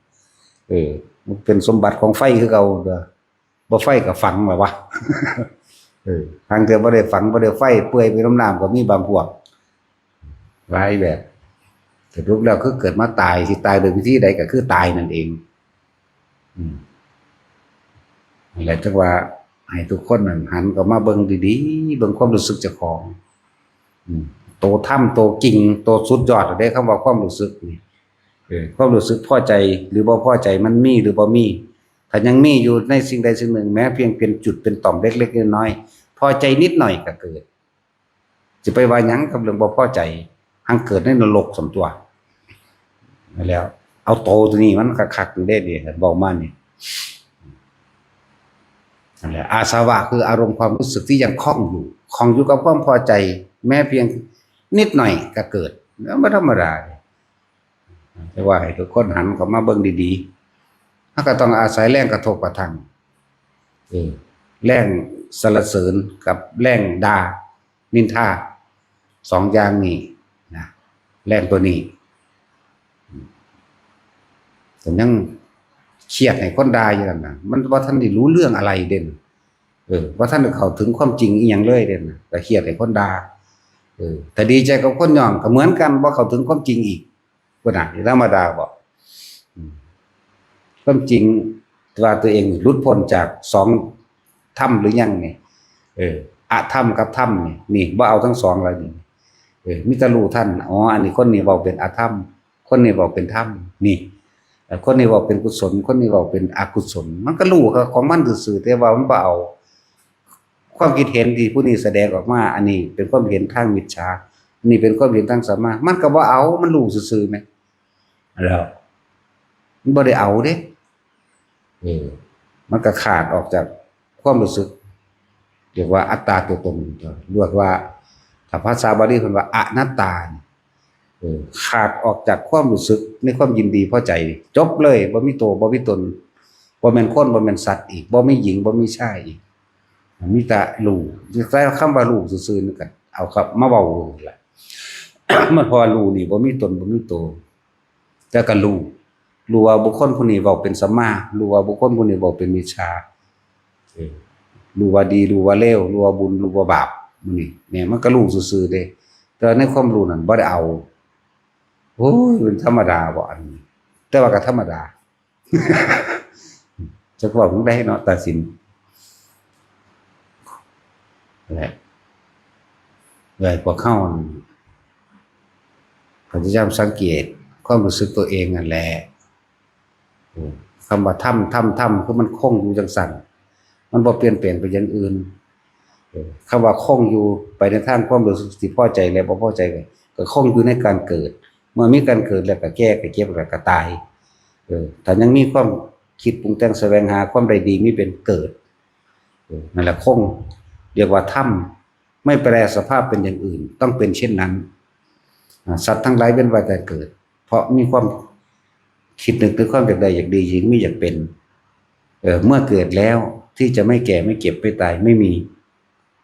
เออ มันเป็นสมบัติของไฟคือเก่าตั๊ว บ่ไฟก็ฝังล่ะวะ เออ ลางเทื่อบ่ได้ฝัง บ่ได้ไฟ เปื่อยไปนำน้ำก็มีบางพวก หลายแบบ สรุปแล้วคือเกิดมาตาย สิตายโดยวิธีใดก็คือตายนั่นเอง อืม นั่นแหละจั่งว่าให้ทุกคนนั่นหันเข้ามาเบิ่งดีๆ เบิ่งความรู้สึกเจ้าของ อืม โตธรรม โตจริง โตสุดยอดเด้ คำว่าความรู้สึกนี่ เออ ความรู้สึกพอใจหรือบ่พอใจมันมีหรือบ่มี ถ้ายังมีอยู่ในสิ่งใดสิ่งหนึ่ง แม้เพียงเป็นจุดเป็นต่อมเล็กๆน้อยๆ พอใจนิดหน่อยก็เกิด สิไปว่าหยังกับเรื่องบ่พอใจ หังเกิดในนรกส่วนตั๊ว นั่นแหล้ว เอาโตตัวนี้มันคักๆอยู่เด้ นี่เว้ามานี่ นั่นแหละ อาสวะคืออารมณ์ความรู้สึกที่ยังคล่องอยู่ คล่องอยู่กับความพอใจ แม้เพียงนิดหน่อยก็เกิด แล้วบ่ธรรมดาเด้ แต่ว่าให้ทุกคนหันเข้ามาเบิ่งดีๆ เฮาก็ต้องอาศัยแรงกระทบกระทั่ง เออ แรงสรรเสริญกับแรงด่า นินทา สองอย่างนี้นะ แรงตัวนี้ แต่ยังเครียดให้คนด่าอยู่นั่นน่ะ มันบ่ทันได้รู้เรื่องอะไรเด่น เออ บ่ทันได้เข้าถึงความจริงอีหยังเลยเด่นน่ะ ก็เครียดให้คนด่า เออ ถ้าดีใจกับคนยอมก็เหมือนกัน บ่เข้าถึงความจริงอีก พุ้นน่ะ ธรรมดาบ่ อืม ความจริงว่าตัวเองหลุดพ้นจากสองธรรมหรือยังนี่ เออ อธรรมกับธรรมนี่ นี่ บ่เอาทั้งสองแล้วนี่ เออ มีแต่รู้ทัน อ๋อ อันนี้คนนี้เว้าเป็นอธรรม คนนี้เว้าเป็นธรรม นี่ เอ่อ คนนี้เว้าเป็นกุศล คนนี้เว้าเป็นอกุศล มันก็รู้ของมันซื่อๆ แต่ว่ามันบ่เอา ความคิดเห็นที่ผู้นี้แสดงออกมา อันนี้เป็นความเห็นทางมิจฉา อันนี้เป็นความเห็นทางสัมมา มันก็บ่เอา มันรู้ซื่อๆ แหม แล้ว มันบ่ได้เอาเด้ เออ มันก็ขาดออกจากความรู้สึก เรียกว่าอัตตาตัวตน เรียกว่า ถ้าภาษาบาลีเพิ่นว่าอนัตตานี่ เออ ขาดออกจากความรู้สึกในความยินดีพอใจ จบเลย บ่มีตัว บ่มีตน บ่แม่นคน บ่แม่นสัตว์อีก บ่มีหญิง บ่มีชายอีก มีแต่รู้ ใช้คำว่ารู้ซื่อๆ นี่ก็เอาครับ มาเว้าแหละ มันเพราะว่ารู้นี่บ่มีตน บ่มีตัว แต่ก็รู้ รู้ว่าบุคคลผู้นี้เว้าเป็นสัมมา รู้ว่าบุคคลผู้นี้เว้าเป็นมิจฉา เออ รู้ว่าดี รู้ว่าเลว รู้ว่าบุญ รู้ว่าบาป มื้อนี้เนี่ย มันก็รู้ซื่อๆ เด้ แต่ในความรู้นั่นบ่ได้เอา โอ้ย มันธรรมดาบ่อันนี้ แต่ว่าก็ธรรมดา จักเว้าจั่งใดเนาะ ตัดสิน แหละ เลยพวกเขาพยายามสังเกตความรู้สึกตัวเองนั่นแหละ อืม คำว่าธรรม ธรรม ธรรม คือมันคงอยู่จังซั่น มันบ่เปลี่ยนแปลงไปอย่างอื่น เออ คำว่าคงอยู่ไปในทางความรู้สึกที่พอใจและบ่พอใจ ก็ ก็คงอยู่ในการเกิด เมื่อมีการเกิดแล้วก็แก่ ก็เจ็บ แล้วก็ตาย เออ ถ้ายังมีความคิดปรุงแต่งแสวงหาความได้ดีมีเป็นเกิด เออ นั่นแหละคง เรียกว่าธรรม ไม่แปรสภาพเป็นอย่างอื่น ต้องเป็นเช่นนั้น อ่า สัตว์ทั้งหลายเวียนว่ายตายเกิด เพราะมีความคิดนึกถึงความอยากได้อยากดี อยากมีอยากเป็น เออ เมื่อเกิดแล้วที่จะไม่แก่ไม่เจ็บไม่ตายไม่มี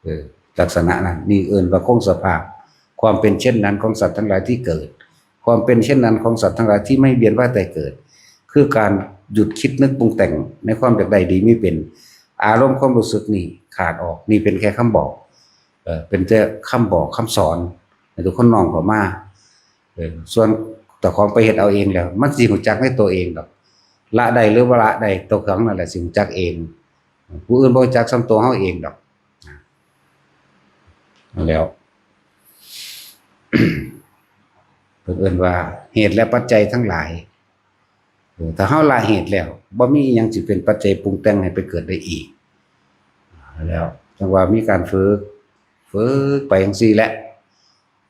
เออ ลักษณะนั้น นี่เอิ้นว่าคงสภาพ ความเป็นเช่นนั้นของสัตว์ทั้งหลายที่เกิด ความเป็นเช่นนั้นของสัตว์ทั้งหลายที่ไม่เวียนว่ายตายเกิด คือการหยุดคิดนึกปรุงแต่งในความอยากได้ดีมีเป็น อารมณ์ความรู้สึกนี่ขาดออก นี่เป็นแค่คำบอก เออ เป็นแต่คำบอกคำสอนให้ทุกคนน้อมเข้ามา เออ ส่วนเจ้าของไปเฮ็ดเอาเองแล้ว มันสิรู้จักในตัวเองดอก ละได้หรือบ่ละได้ ตัวของนั่นแหละสิรู้จักเอง ผู้อื่นบ่รู้จักส่ำตัวเฮาเองดอก นั่นแหล้ว เพิ่นเอิ้นว่าเหตุและปัจจัยทั้งหลาย เออ ถ้าเฮาละเหตุแล้ว บ่มีอิหยังสิเป็นปัจจัยปรุงแต่งให้ไปเกิดได้อีก แล้วจั่งว่ามีการฝึก ฝึกไปจั่งซี้แหละ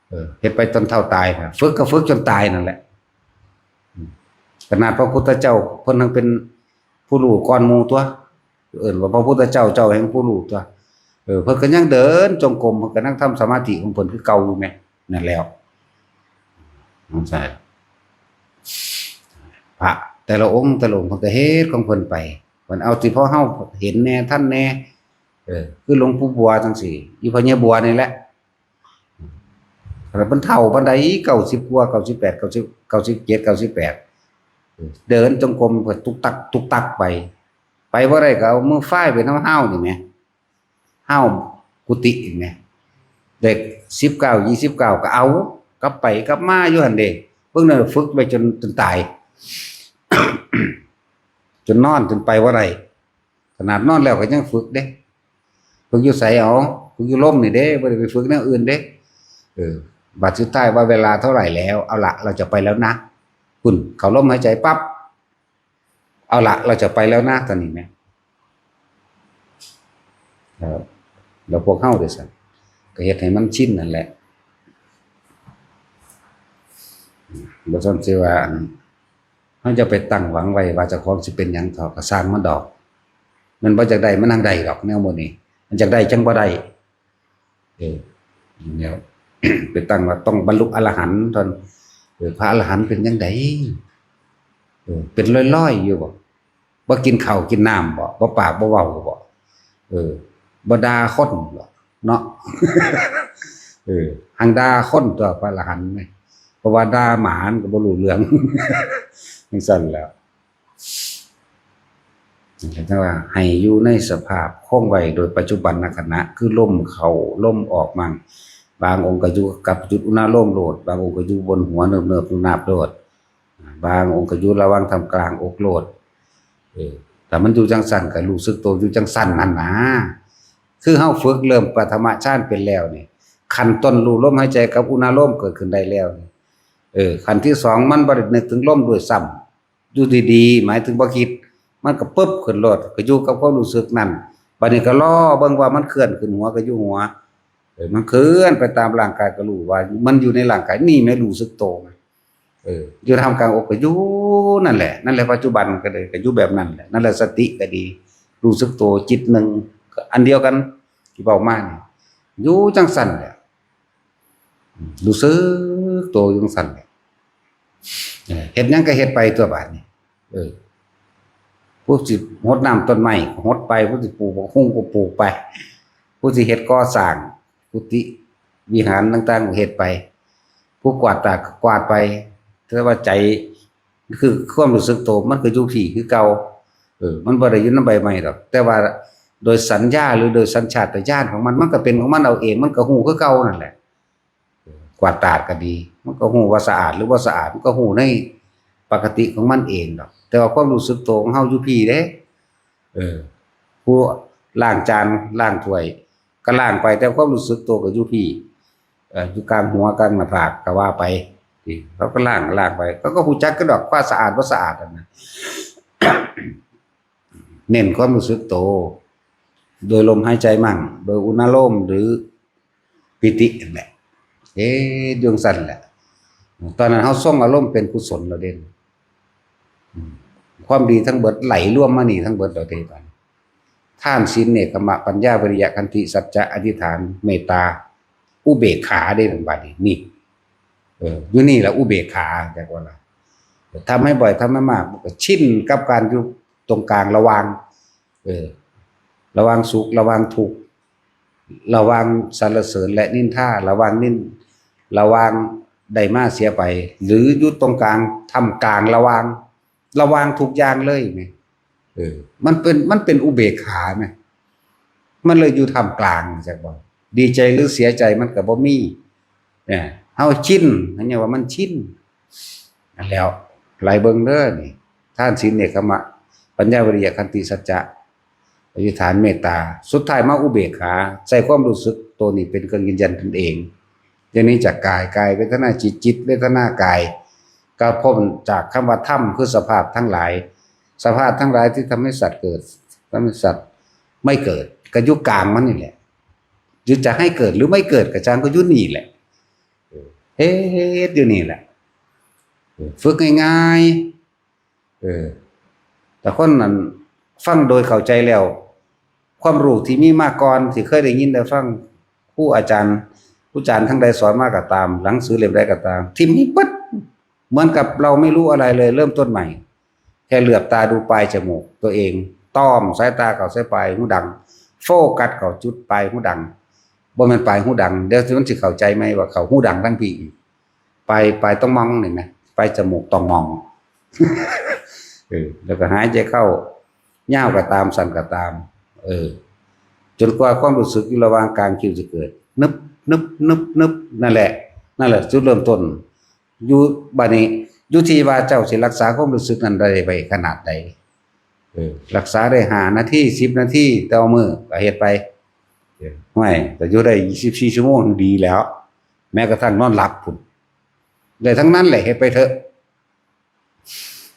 เออ เฮ็ดไปจนเฒ่าตายนะ ฝึกก็ฝึกจนตายนั่นแหละ อืม ขนาดพระพุทธเจ้าเพิ่นยังเป็นผู้รู้ก่อนหมู่ตั๊ว เอิ้นว่าพระพุทธเจ้า เจ้าแห่งผู้รู้ตั๊ว เออ เพิ่นก็ยังเดินจงกรม เพิ่นก็นั่งทำสมาธิของเพิ่นคือเก่าอยู่แหม นั่นแหล้ว นั่นใช่ พระแต่ละองค์แต่ละองค์เพิ่นก็เฮ็ดของเพิ่นไป เพิ่นเอาที่พอเฮาเห็นแหน่ทันแหน่ เออ คือหลวงปู่บัวจั่งซี้ อีพ่อใหญ่บัวนี่แหละ ขนาดเพิ่นเฒ่าปานใด เก้าสิบกว่า เก้าสิบแปด เก้าสิบ เก้าสิบเจ็ด เก้าสิบแปด เออ เดินจงกรมเพิ่นตุกตัก ตุกตักไป ไปบ่ได้ก็เอามือฝ้ายไปนำห้าวนี่แหม ห้าวกุฏินี่แหม เลขสิบเก้า ยี่สิบเก้า ก็เอา กลับไปกลับมาอยู่หั่นเด้ เบิ่งนั่นฝึกไปจน จนตาย จนนอน จนไปบ่ได้ ขนาดนอนแล้วก็ยังฝึกเด้ ฝึกอยู่ไสเอา ฝึกอยู่ลมนี่เด้ บ่ได้ไปฝึกแนวอื่นเด้ เออ บัดสุดท้ายว่าเวลาเท่าไหร่แล้ว เอาละ เราจะไปแล้วนะ พุ้น เข้าลมหายใจปั๊บ เอาละ เราจะไปแล้วนะ ตอนนี้แหม แล้ว แล้วพวกเฮาเด้ซั่น ก็เฮ็ดให้มันชินนั่นแหละ บ่ซั่นสิว่า อัน เฮาจะไปตั้งหวังไว้ว่าเจ้าของสิเป็นหยังเถาะ ก็ซ่างมันดอก มันบ่อยากได้ มันนั่งได้ดอก แนวหมู่นี้ มันอยากได้จั่งบ่ได้ เออ เนี่ย ไปตั้งว่าต้องบรรลุอรหันต์ตอน เออ พระอรหันต์เป็นจั่งใด เออ เป็นลอยๆอยู่บ่ บ่กินข้าวกินน้ำบ่ บ่ปากบ่เว้าบ่ เออ บ่ด่าคนบ่ เนาะ เออ หังด่าคนตั๊วพระอรหันต์นี่ เพราะว่าด่าหมามันก็บ่รู้เรื่อง จั่งซั่นแหล้ว จั่งว่าให้อยู่ในสภาพคงไว้โดยปัจจุบันขณะ คือลมเข้าลมออกมั่ง บางองค์ก็อยู่กับจุดอุณาโลมโลด บางองค์ก็อยู่บนหัวเนิบๆนุบๆโลด บางองค์ก็อยู่ระหว่างท่ามกลางอกโลด เออ ถ้ามันอยู่จั่งซั่นก็รู้สึกตัวอยู่จั่งซั่นหั่นนะ คือเฮาฝึกเริ่มปฐมฌานเป็นแล้วนี่ ขั้นต้นรู้ลมหายใจกับอุณาโลมเกิดขึ้นได้แล้วนี่ เออ ขั้นที่สองมันบ่ได้นึกถึงลมด้วยซ้ำ อยู่ดีๆ หมายถึงบ่คิด มันก็ปึ๊บขึ้นโลด ก็อยู่กับความรู้สึกนั่น บัดนี้ก็รอเบิ่งว่ามันเคลื่อนขึ้นหัวก็อยู่หัว เออ มันเคลื่อนไปตามร่างกายก็รู้ว่ามันอยู่ในร่างกาย นี่แหมรู้สึกโต เออ อยู่ท่ามกลางอกก็อยู่นั่นแหละ นั่นแหละปัจจุบันก็เลย ก็อยู่แบบนั้นแหละ นั่นแหละสติก็ดี รู้สึกโต จิตหนึ่ง ก็อันเดียวกันที่เว้ามานี่ อยู่จั่งซั่นแหละ รู้สึกโตอยู่จั่งซั่นแหละ เออ เฮ็ดหยังก็เฮ็ดไปตั๊วบาดนี้ เออ ผู้สิหดน้ำต้นไม้ก็หดไป ผู้สิปลูกบักฮุ่งก็ปลูกไป ผู้สิเฮ็ดก่อสร้างกุฏิวิหารต่างๆก็เฮ็ดไป ผู้กวาดตาดก็กวาดไป แต่ว่าใจ คือความรู้สึกโตมันก็อยู่พี้คือเก่า เออ มันบ่ได้อยู่นำใบไม้ดอก แต่ว่าโดยสัญญาหรือโดยสัญชาตญาณของมัน มันก็เป็นของมันเอาเอง มันก็ฮู้คือเก่านั่นแหละ กวาดตาดก็ดี มันก็ฮู้ว่าสะอาดหรือบ่สะอาด มันก็ฮู้ในปกติของมันเองดอก แต่ว่าความรู้สึกโตของเฮาอยู่พี้เด้ เออ ผู้ล้างจานล้างถ้วย ก็ล้างไป แต่ความรู้สึกตัวก็อยู่พี้ เอ่อ อยู่กลางหัวกลางหน้าผากก็ว่าไป ที่เขาก็ล้างล้างไป เขาก็ฮู้จักกันดอก ความสะอาดบ่สะอาดนั่นนะ เน้นความรู้สึกตัว โดยลมหายใจมั่ง โดยอุณาโลมหรือปีตินั่นแหละ เอ๊ะ อยู่จั่งซั่นแหละ ตอนนั้นเฮาทรงอารมณ์เป็นกุศลแล้วเด้ อืม ความดีทั้งเบิดไหลรวมมานี่ทั้งเบิดแล้วเด้ บัดนี้ ทาน ศีล เนกขัมมะ ปัญญา วิริยะ ขันติ สัจจะ อธิษฐาน เมตตา อุเบกขาเด้ บัดนี้ นี่ เออ อยู่นี่แหละ อุเบกขา จักว่าล่ะ ทำให้บ่อย ทำให้มาก มันก็ชินกับการอยู่ตรงกลางระหว่าง เออ ระหว่างสุข ระหว่างทุกข์ ระหว่างสรรเสริญและนินทา ระหว่างนิน ระหว่างได้มาเสียไป หรืออยู่ตรงกลาง ท่ามกลาง ระหว่าง ระหว่างทุกอย่างเลยแหม เออ มันเป็น มันเป็นอุเบกขาแหม มันเลยอยู่ท่ามกลาง จักบ่ ดีใจหรือเสียใจมันก็บ่มี เนี่ย เฮาชิน อันนี้ว่ามันชิน นั่นแหล้ว ไหลเบิ่งเด้อนี่ ทาน ศีล เนกขัมมะ ปัญญา วิริยะ ขันติ สัจจะ อธิษฐาน เมตตา สุดท้ายมาอุเบกขา ใช้ความรู้สึกตัวนี้เป็นเครื่องยืนยันตนเอง อย่างนี้จากกาย กายเวทนา จิต จิตเวทนากาย ก็พ้นจากคำว่าธรรม คือสภาพทั้งหลาย สภาพทั้งหลายที่ทำให้สัตว์เกิด ทำให้สัตว์ไม่เกิด ก็อยู่กลางมันนี่แหละ หรือจะให้เกิดหรือไม่เกิดก็ช่าง ก็อยู่นี่แหละ เออ เฮ็ดอยู่นี่แหละ เออ ฝึกง่ายๆ เออ แต่คนนั้นฟังโดยเข้าใจแล้ว ความรู้ที่มีมาก่อน ที่เคยได้ยินได้ฟัง ครูอาจารย์ ครูอาจารย์ทั้งใดสอนมาก็ตาม หนังสือเล่มใดก็ตาม ถิ่มให้เบิด เหมือนกับเราไม่รู้อะไรเลย เริ่มต้นใหม่ แค่เหลือบตาดูปลายจมูกตัวเอง ต้อมสายตาเข้าใส่ปลายหูดัง โฟกัสเข้าจุดปลายหูดัง บ่แม่นปลายหูดัง เดี๋ยวมันสิเข้าใจไหมว่าเข้าหูดังทั้งพี้อีก ปลาย ปลายต้องมองนี่นะ ปลายจมูกต้องมอง เออ แล้วก็หายใจเข้า ยาวก็ตาม สั้นก็ตาม เออ จนกว่าความรู้สึกอยู่ระหว่างกลางคิ้วจะเกิด นึบ นึบ นึบ นึบ นั่นแหละ นั่นแหละจุดเริ่มต้น อยู่ บัดนี้ อยู่ที่ว่าเจ้าสิรักษาความรู้สึกนั้นได้ไปขนาดใด เออ รักษาได้ห้านาที สิบนาทีต่อมื้อก็เฮ็ดไป เออ ห้วย ก็อยู่ได้ยี่สิบสี่ชั่วโมงดีแล้ว แม้กระทั่งนอนหลับพุ้น ได้ทั้งนั้นแหละ เฮ็ดไปเถอะ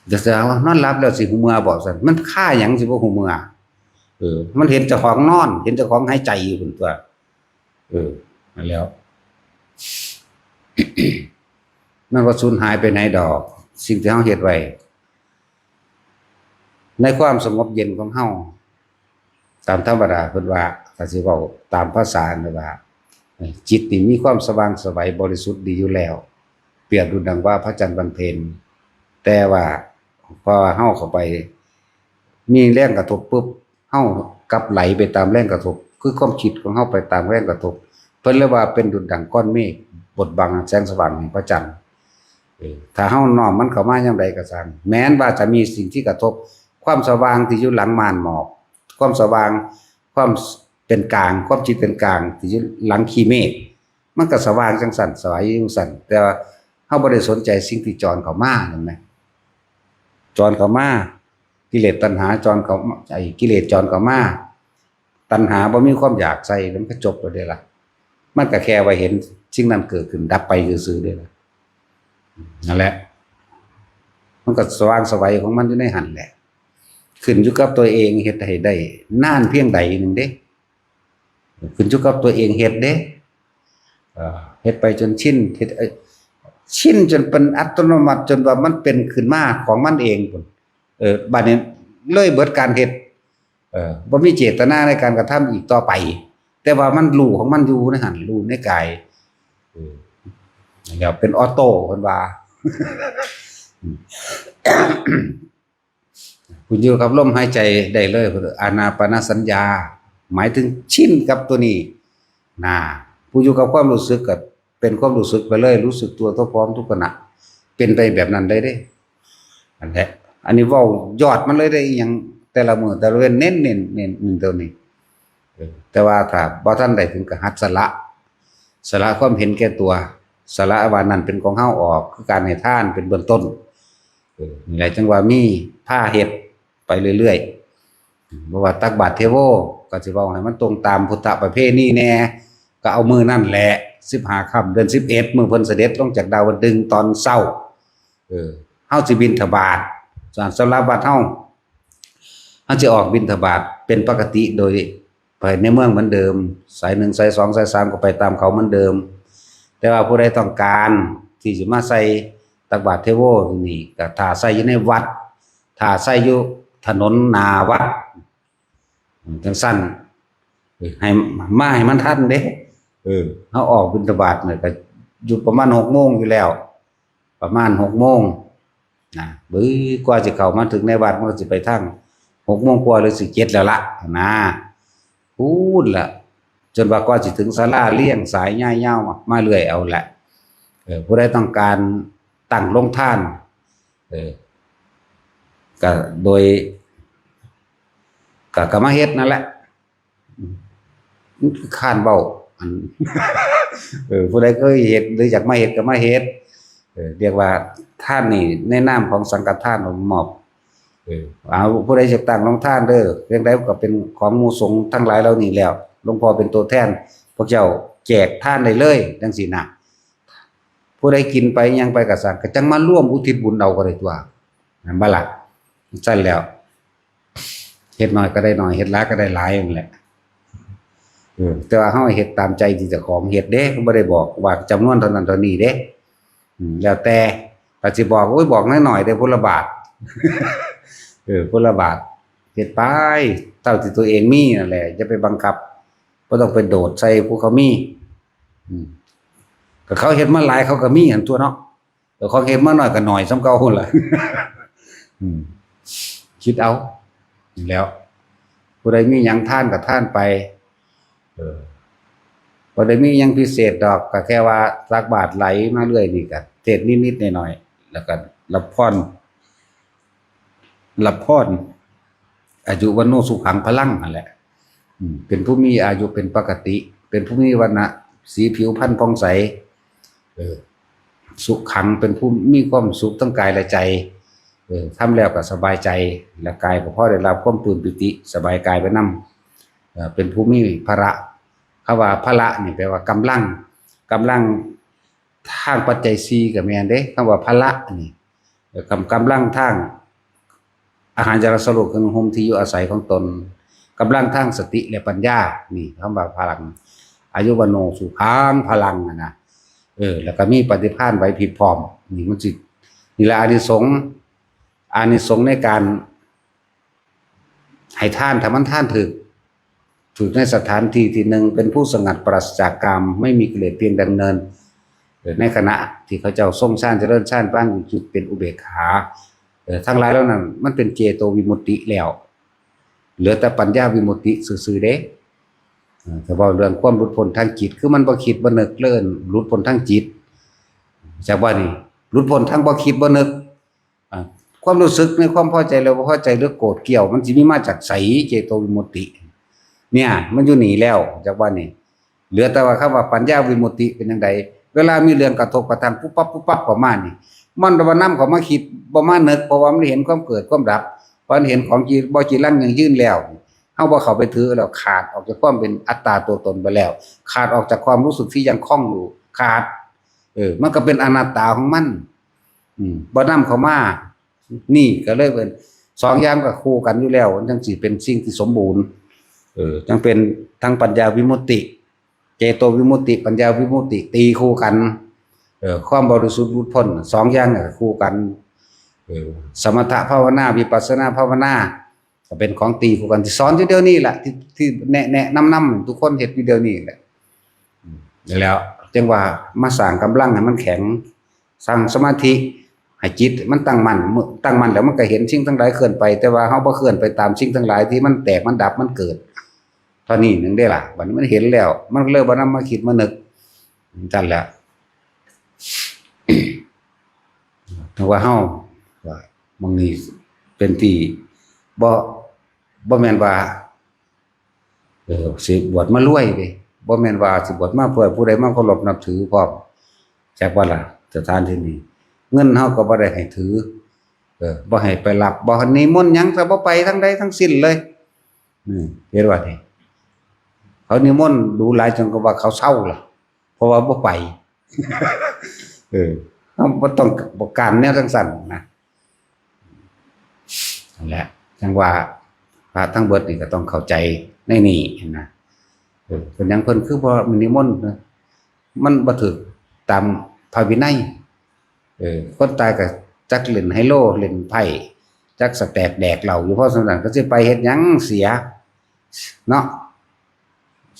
แต่ถามว่านอนหลับแล้วสิฮู้เมื่อบ่ซั่น มันคาหยังสิบ่ฮู้เมื่อ เออ มันเห็นเจ้าของนอน เห็นเจ้าของหายใจอยู่พุ้นตั๊ว เออ นั่นแหล้ว มันบ่สูญหายไปไหนดอก สิ่งที่เฮาเฮ็ดไว้ ในความสงบเย็นของเฮา ตามธรรมดาเพิ่นว่า ถ้าสิเว้าตามภาษาเพิ่นว่า จิตนี่มีความสว่างไสวบริสุทธิ์ดีอยู่แล้ว เปรียบดุจดังว่าพระจันทร์วันเพ็ญ แต่ว่าพอเฮาเข้าไป มีแรงกระทบปุ๊บ เฮากลับไหลไปตามแรงกระทบ คือความคิดของเฮาไปตามแรงกระทบ เพิ่นเลยว่าเป็นดุจดังก้อนเมฆบดบังแสงสว่างแห่งพระจันทร์ เออ ถ้าเฮาน้อมมันเข้ามายามใดก็ช่าง แม้นว่าจะมีสิ่งที่กระทบ ความสว่างที่อยู่หลังม่านหมอก ความสว่าง ความเป็นกลาง ความจิตเป็นกลางที่อยู่หลังขี้เมฆ มันก็สว่างจั่งซั้น สวายอยู่จั่งซั้น แต่ว่าเฮาบ่ได้สนใจสิ่งที่จรเข้ามานั่นนะ จรเข้ามา กิเลสตัณหาจรเข้ามา ไอ้กิเลสจรเข้ามา ตัณหาบ่มีความอยากใส่ มันก็จบแล้วเด้ล่ะ มันก็แค่ว่าเห็นสิ่งนั้นเกิดขึ้นดับไปซื่อๆเด้ล่ะ นั่นแหละ มันก็สว่างไสวของมันอยู่ในหั่นแหละ ขึ้นอยู่กับตัวเองเฮ็ดให้ได้นานเพียงใดหนึ่งเด้ ขึ้นอยู่กับตัวเองเฮ็ดเด้ เอ่อ เฮ็ดไปจนชิน เฮ็ด เอ่อ ชินจนเป็นอัตโนมัติ จนว่ามันเป็นขึ้นมาของมันเองพุ้น เออ บัดนี้เลยเบิดการเฮ็ด เออ บ่มีเจตนาในการกระทำอีกต่อไป แต่ว่ามันรู้ของมันอยู่ในหั่น รู้ในกาย เออ แล้วเป็นออโต้เพิ่นว่า คุณอยู่กับลมหายใจได้เลย อานาปานสัญญา หมายถึงชินกับตัวนี้ นะ ผู้อยู่กับความรู้สึกก็เป็นความรู้สึกไปเลย รู้สึกตัวทั่วพร้อมทุกขณะ เป็นไปแบบนั้นได้เด้ อันแหละ อันนี้เว้ายอดมันเลยได้ อีหยังแต่ละมื้อแต่ละเว้น เน้น เน้น เน้น เน้นตัวนี้ เออ แต่ว่าถ้าบ่ทันได้ถึงก็หัดสละ สละความเห็นแก่ตัว สละว่านั่นเป็นของเฮาออก คือการให้ทานเป็นเบื้องต้น เออ นี่แหละจั่งว่ามีพาเฮ็ดไปเรื่อยๆ บ่ว่าตักบาตรเทโว ก็สิเว้าให้มันตรงตามพุทธประเพณีแหน่ ก็เอามื้อนั่นแหละ สิบห้าค่ำเดือนสิบเอ็ด มื้อเพิ่นเสด็จลงจากดาวดึงส์ตอนเช้า เออ เฮาสิบิณฑบาต สำหรับวัดเฮา เฮาสิออกบิณฑบาตเป็นปกติโดยไปในเมืองเหมือนเดิม สายหนึ่ง สายสอง สายสาม ก็ไปตามเขาเหมือนเดิม แต่ว่าผู้ใดต้องการที่สิมาใส่ตักบาตรเทโวนี่ ก็ถ้าใส่อยู่ในวัด ถ้าใส่อยู่ถนนหน้าวัด จังซั่น เออ ให้มาให้มันทันเด้ เออ เฮาออกบิณฑบาตเนี่ยก็อยู่ประมาณหกโมงอยู่แล้ว ประมาณหกโมงนะ เบ้ย กว่าสิเข้ามาถึงในวัดมันก็สิไปทางหกโมงกว่าหรือสิเจ็ดแล้วละนะ พู้นละ จนว่ากว่าสิถึงศาลาเลียงสายย่ายยาวมาเรื่อยเอาแหละ เออ ผู้ใดต้องการตั้งโรงทาน เออ ก็โดย ก็ ก็มาเฮ็ดนั่นแหละ อืม มันคือคร้านเว้า อัน เออ ผู้ใดเคยเฮ็ดหรืออยากมาเฮ็ดก็มาเฮ็ด เออ เรียกว่าทานนี่ในนามของสังฆทานมอบ เออ เอา ผู้ใดอยากตั้งโรงทานเด้อ เพียงใดก็เป็นของหมู่สงฆ์ทั้งหลายเหล่านี้แล้ว หลวงพ่อเป็นตัวแทน พวกเจ้าแจกทานได้เลย จังซี้นะ ผู้ใดกินไปหยังไปก็ซ่าง ก็จั่งมาร่วมอุทิศบุญเอาก็ได้ตัว แม่นบ่ล่ะ? ซั่นแล้ว เฮ็ดน้อยก็ได้น้อย เฮ็ดหลายก็ได้หลายนั่นแหละ เออ แต่ว่าเฮาเฮ็ดตามใจที่เจ้าของเฮ็ดเด้ บ่ได้บอกว่าจำนวนเท่านั้นเท่านี้เด้ อืม แล้วแต่ ถ้าสิบอก โอ้ย บอกน้อยๆ ได้พุละบาท เออ พุละบาท เฮ็ดไป เท่าที่ตัวเองมีนั่นแหละ อย่าไปบังคับ บ่ต้องไปโดดใส่ผู้เขามี อืม ก็เขาเฮ็ดมาหลายเขาก็มีหั่นตัวเนาะ แต่ของเฮ็ดมาน้อยก็น้อยส่ำเก่าหั่นล่ะ อืม คิดเอา นี่แหล้ว ผู้ใดมีหยังทานก็ทานไป เออ บ่ได้มีหยังพิเศษดอก ก็แค่ว่าตักบาตรไหลมาเรื่อยนี่ก็เทศน์นิดๆหน่อยๆ แล้วก็รับพร รับพร อายุวัณโณสุขังพลังนั่นแหละ อืม เป็นผู้มีอายุเป็นปกติ เป็นผู้มีวรรณะสีผิวพรรณผ่องใส เออ สุขังเป็นผู้มีความสุขทั้งกายและใจ เออ ทำแล้วก็สบายใจ และกายก็พอได้รับความปลื้มปีติ สบายกายไปนำ เอ่อ เป็นผู้มีพละ คำว่าพละนี่แปลว่ากำลัง กำลังทางปัจจัยสี่ก็แม่นเด้ คำว่าพละนี่ เอ่อ กำ- กำลังทางอาหาร จารสโรค เครื่องนุ่งห่ม ที่อยู่อาศัยของตน กำลังทางสติและปัญญา นี่คำว่าพลัง อายุวัณโณสุขังพลังอะนะ เออ แล้วก็มีปฏิภาณไหวพริบพร้อม นี่มันสิ นี่แหละอานิสงส์ อานิสงส์ในการให้ทาน ถ้ามันทานถืก ถืกในสถานที่ที่หนึ่ง เป็นผู้สงัดปราศจากกาม ไม่มีกิเลสเพียงดำเนิน เอ่อ ในขณะที่เขาเจ้าทรงฌานเจริญฌาน ปานจุดเป็นอุเบกขา เอ่อ ทั้งหลายเหล่านั้น มันเป็นเจโตวิมุตติแล้ว เหลือแต่ปัญญาวิมุตติซื่อๆเด้ เอ่อ ถ้าเว้าเรื่องความหลุดพ้นทางจิต คือมันบ่คิดบ่นึกเลย หลุดพ้นทางจิต จากว่านี่ หลุดพ้นทางบ่คิดบ่นึก อ่ะ ความรู้สึกในความพอใจและบ่พอใจหรือโกรธเกลี้ยว มันสิมีมาจากไส เจโตวิมุตติ เนี่ย มันอยู่นี่แล้ว จากว่านี่ เหลือแต่ว่าคำว่าปัญญาวิมุตติเป็นจั่งใด เวลามีเรื่องกระทบกระทั่งปุ๊บปั๊บปุ๊บปั๊บเข้ามานี่ มันบ่นำเข้ามาคิด บ่มานึก เพราะว่ามันเห็นความเกิดความดับ เพราะมันเห็นของจี- บ่จีรังยั่งยืนแล้ว เฮาบ่เข้าไปถือแล้ว ขาดออกจากความเป็นอัตตาตัวตนไปแล้ว ขาดออกจากความรู้สึกที่ยังคล้องอยู่ ขาด เออ มันก็เป็นอนัตตาของมัน อืม บ่นำเข้ามา นี่ก็เลยเป็น สองอย่างก็คู่กันอยู่แล้ว มันจั่งสิเป็นสิ่งที่สมบูรณ์ เออ จั่งเป็นทั้งปัญญาวิมุตติ เจโตวิมุตติ ปัญญาวิมุตติ ตีคู่กัน เออ ความบริสุทธิ์หลุดพ้น สองอย่างก็คู่กัน เออ สมถภาวนา วิปัสสนาภาวนา ก็เป็นของตีคู่กัน ที่สอนอยู่เดี๋ยวนี้แหละ ที่- ที่แนะ- แนะนำนำทุกคนเฮ็ดอยู่เดี๋ยวนี้แหละ อืม แล้วจั่งว่ามาสร้างกำลังให้มันแข็ง สร้างสมาธิให้จิตมันตั้งมั่น เมื่อตั้งมั่นแล้วมันก็เห็นสิ่งทั้งหลายเคลื่อนไป แต่ว่าเฮาบ่เคลื่อนไปตามสิ่งทั้งหลายที่มันแตกมันดับมันเกิด เท่านี้หนึ่งได้ล่ะ บัดนี้มันเห็นแล้ว มันเลยบ่นำมาคิดมานึก จั่งแหละ ถือว่าเฮา ว่าหม่องนี้เป็นที่ บ่- บ่แม่นว่า เออ สิบวชมารวยเด้ บ่แม่นว่าสิบวชมาเพื่อผู้ใดมาเคารพนับถือพร้อม จักว่าล่ะ สถานที่นี้ เงินเฮาก็บ่ได้ให้ถือ เออ บ่ให้ไปรับ บ่นิมนต์หยัง ก็บ่ไปทางใดทั้งสิ้นเลย อืม เห็นว่านี่ เขานิมนต์ดูหลายจนก็ว่าเขาเศร้าล่ะ เพราะว่าบ่ไป เออ เขาบ่ต้องการแนวจังซั่นนะ นั่นแหละ จั่งว่าพระทั้งเบิดนี่ก็ต้องเข้าใจในนี้นะ เออ เป็นหยังเพิ่นคือบ่นิมนต์นะ มันบ่ถืกตามพระวินัย เออ คนตายก็จักเล่นไฮโล เล่นไพ่ จักสแต็กแดกเหล้าอยู่ เพราะฉะนั้นก็สิไปเฮ็ดหยังเสีย เนาะ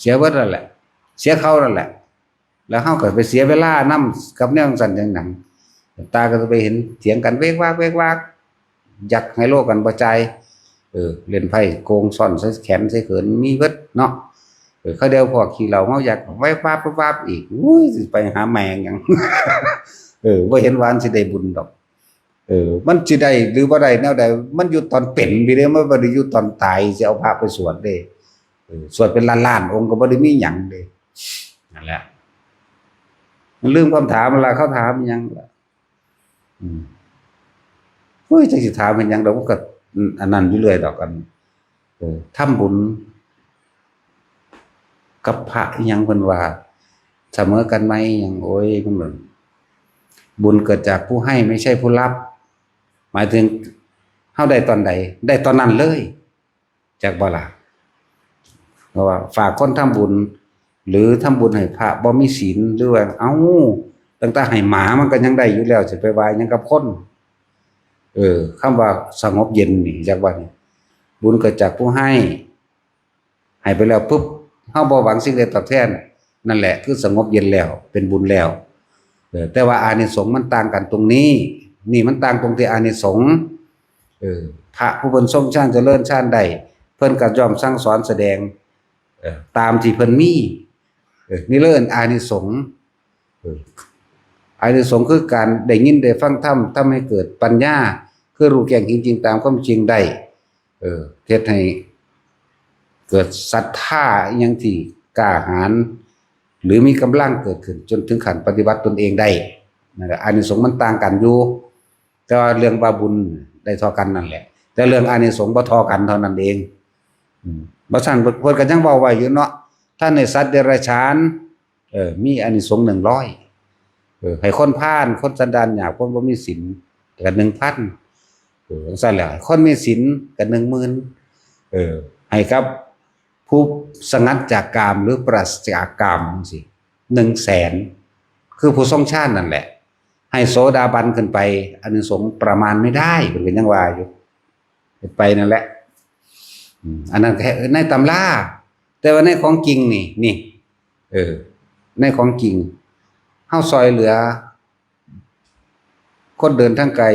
เสียเบิดนั่นแหละ เสียเขานั่นแหละ แล้วเฮาก็ไปเสียเวลานำกับแนวจั่งซั่นจั่งหยัง ตาก็จะไปเห็นเถียงกันเวกวากเวกวาก อยากไฮโลกันบ่จ่าย เออ เล่นไพ่โกงซ่อนใส่แขนใส่เขินมีเบิดเนาะ เออ เขาเดียวพวกขี้เหล้าเมาอยากแวบวาบแวบวาบอีก อุ้ย สิไปหาแม่งหยัง เออ บ่เห็นว่ามันสิได้บุญดอก เออ มันสิได้หรือบ่ได้แนวใด มันอยู่ตอนเป็นพี้เด้ มันบ่ได้อยู่ตอนตายสิเอาพระไปสวดเด้ เออ สวดเป็นล้านๆองค์ก็บ่ได้มีหยังเด้ นั่นแหละ มันลืมคำถามเวลาเขาถามหยังล่ะ อืม โอ้ย จักสิถามเป็นหยังดอก มันก็ อืม อันนั้นอยู่เรื่อยดอก อัน เออ ทำบุญกับพระอิหยังเพิ่นว่า เสมอกันไหมหยัง โอ้ย มันเหมือน บุญเกิดจากผู้ให้ไม่ใช่ผู้รับ หมายถึง เฮาได้ตอนใด ได้ตอนนั้นเลย จักบ่ล่ะ เพราะว่าฝากคนทำบุญ หรือทำบุญให้พระบ่มีศีล หรือว่า เอ้า ตั้งแต่ให้หมามันก็ยังได้อยู่แล้ว สิไปว่าหยังกับคน เออ คำว่าสงบเย็นนี่ จักว่านี่ บุญเกิดจากผู้ให้ ให้ไปแล้วปุ๊บ เฮาบ่หวังสิ่งใดตอบแทน นั่นแหละคือสงบเย็นแล้ว เป็นบุญแล้ว เออ แต่ว่าอานิสงส์มันต่างกันตรงนี้ นี่มันต่างตรงที่อานิสงส์ เออ พระผู้เพิ่นทรงฌานเจริญฌานได้ เพิ่นก็ย่อมสั่งสอนแสดง เออ ตามที่เพิ่นมี เออ นี่เอิ้นอานิสงส์ เออ อานิสงส์คือการได้ยินได้ฟังธรรม ทำให้เกิดปัญญา คือรู้แจ้งเห็นจริงตามความจริงได้ เออ เฮ็ดให้เกิดศรัทธาอิหยังที่กล้าหาญ หรือมีกำลังเกิดขึ้นจนถึงขั้นปฏิบัติตนเองได้ นั่นแหละ อานิสงส์มันต่างกันอยู่ แต่ว่าเรื่องว่าบุญได้เท่ากันนั่นแหละ แต่เรื่องอานิสงส์บ่เท่ากันเท่านั้นเอง อืม บ่ซั้นเพิ่น เพิ่นก็ยังเว้าไว้อยู่เนาะ ท่านให้สัตว์เดรัจฉาน เออ มีอานิสงส์หนึ่งร้อย เออ ให้คนพาล คนสันดานหยาบ คนบ่มีศีล ก็หนึ่งพัน เออ จั่งซั้นแหละ คนมีศีลก็หนึ่งหมื่น เออ ให้กับผู้สงัดจากกาม หรือปราศจากกามจั่งซี้ หนึ่งแสน คือผู้ทรงฌานนั่นแหละ ให้โสดาบันขึ้นไป อานิสงส์ประมาณไม่ได้ เพิ่นก็ยังว่าอยู่ ไปนั่นแหละ อืม อันนั้นแค่ในตำรา แต่ว่าในของจริงนี่ นี่ เออ ในของจริง เฮาซอยเหลือ คนเดินทางไกล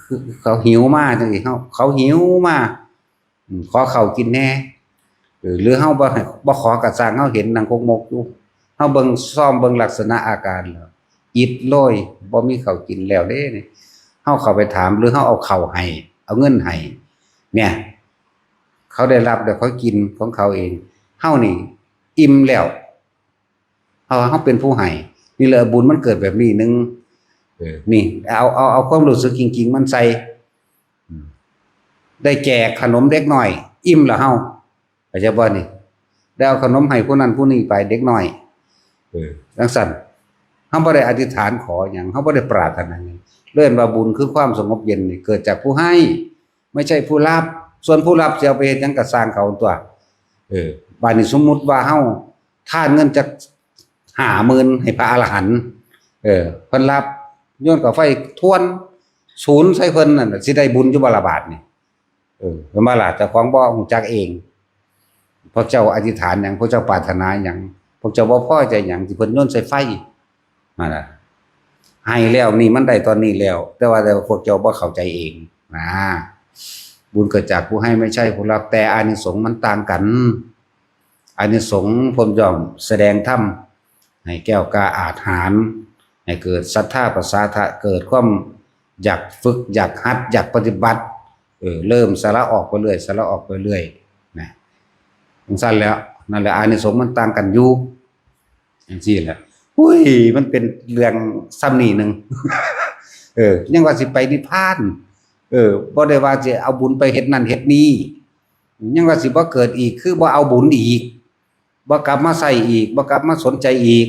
คือเขาหิวมาจั่งซี้ เขา เขาหิวมา อืม ขอข้าวกินแหน่ เออ หรือเฮาบ่ให้ บ่ขอก็ซ่าง เฮาเห็นนั่งคกมกอยู่ เฮาเบิ่ง ซอมเบิ่งลักษณะอาการแล้ว อิดโรย บ่มีข้าวกินแล้วเด้นี่ เฮาเข้าไปถาม หรือเฮาเอาข้าวให้ เอาเงินให้ เนี่ย เขาได้รับแล้วเขากินของเขาเอง เฮานี่อิ่มแล้ว เฮา เฮาเป็นผู้ให้ นี่แหละบุญมันเกิดแบบนี้หนึ่ง เออ นี่ เอา เอา เอาความรู้สึกจริงๆมันใส่ อืม ได้แจกขนมเด็กน้อย อิ่มแล้วเฮา เข้าใจบ่นี่ ได้เอาขนมให้ผู้นั้นผู้นี้ไป เด็กน้อย เออ จั่งซั้น เฮาบ่ได้อธิษฐานขอหยัง เฮาบ่ได้ปรารถนาหยัง เอิ้นว่าบุญคือความสงบเย็นนี่เกิดจากผู้ให้ ไม่ใช่ผู้รับ ส่วนผู้รับสิเอาไปเฮ็ดหยังก็ซ่างเขาตั๊ว เออ บาดนี้สมมุติว่าเฮาทานเงินจักห้าหมื่นให้พระอรหันต์ เออ เพิ่นรับ โยนกาไฟทวน ศูนย์ใส่เพิ่นนั่นน่ะ สิได้บุญอยู่บ่ล่ะบาดนี้ เออ เพิ่นว่าล่ะ เจ้าของบ่ฮู้จักเอง พวกเจ้าอธิษฐานหยัง พวกเจ้าปรารถนาหยัง พวกเจ้าบ่พอใจหยังที่เพิ่นโยนใส่ไฟ นั่นน่ะ ให้แล้วนี่มันได้ตอนนี้แล้ว แต่ว่าแต่พวกเจ้าบ่เข้าใจเองนะ บุญเกิดจากผู้ให้ไม่ใช่ผู้รับ แต่อานิสงส์มันต่างกัน อานิสงส์เพิ่นย่อมแสดงธรรมให้แกล้วกล้าอาจหาญ ให้เกิดศรัทธาปสาทะ เกิดความอยากฝึก อยากหัด อยากปฏิบัติ เออ เริ่มสละออกไปเรื่อย สละออกไปเรื่อย นะ จั่งซั้นแหละ นั่นแหละ อานิสงส์มันต่างกันอยู่ จั่งซี้แหละ อุ้ย มันเป็นเรื่องส่ำนี้หนึ่ง เออ ยังว่าสิไปนิพพาน เออ บ่ได้ว่าสิเอาบุญไปเฮ็ดนั่นเฮ็ดนี่ ยังว่าสิบ่เกิดอีก คือบ่เอาบุญอีก บ่กลับมาใช้อีก บ่กลับมาสนใจอีก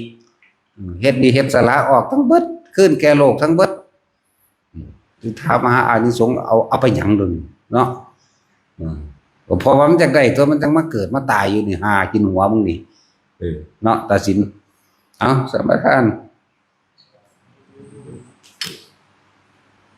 อืม เฮ็ดดีเฮ็ดสละออกทั้งเบิด คืนแก่โลกทั้งเบิด อืม สิถามหาอานิสงส์ เอา เอาไปหยังเดี๋ยวนี้เนาะ อืม เพราะว่ามันจักได้ตัว มันจังมาเกิดมาตายอยู่นี่ หากินหัวมึงนี่ เออ เนาะ ตาสิน เอา สมาทาน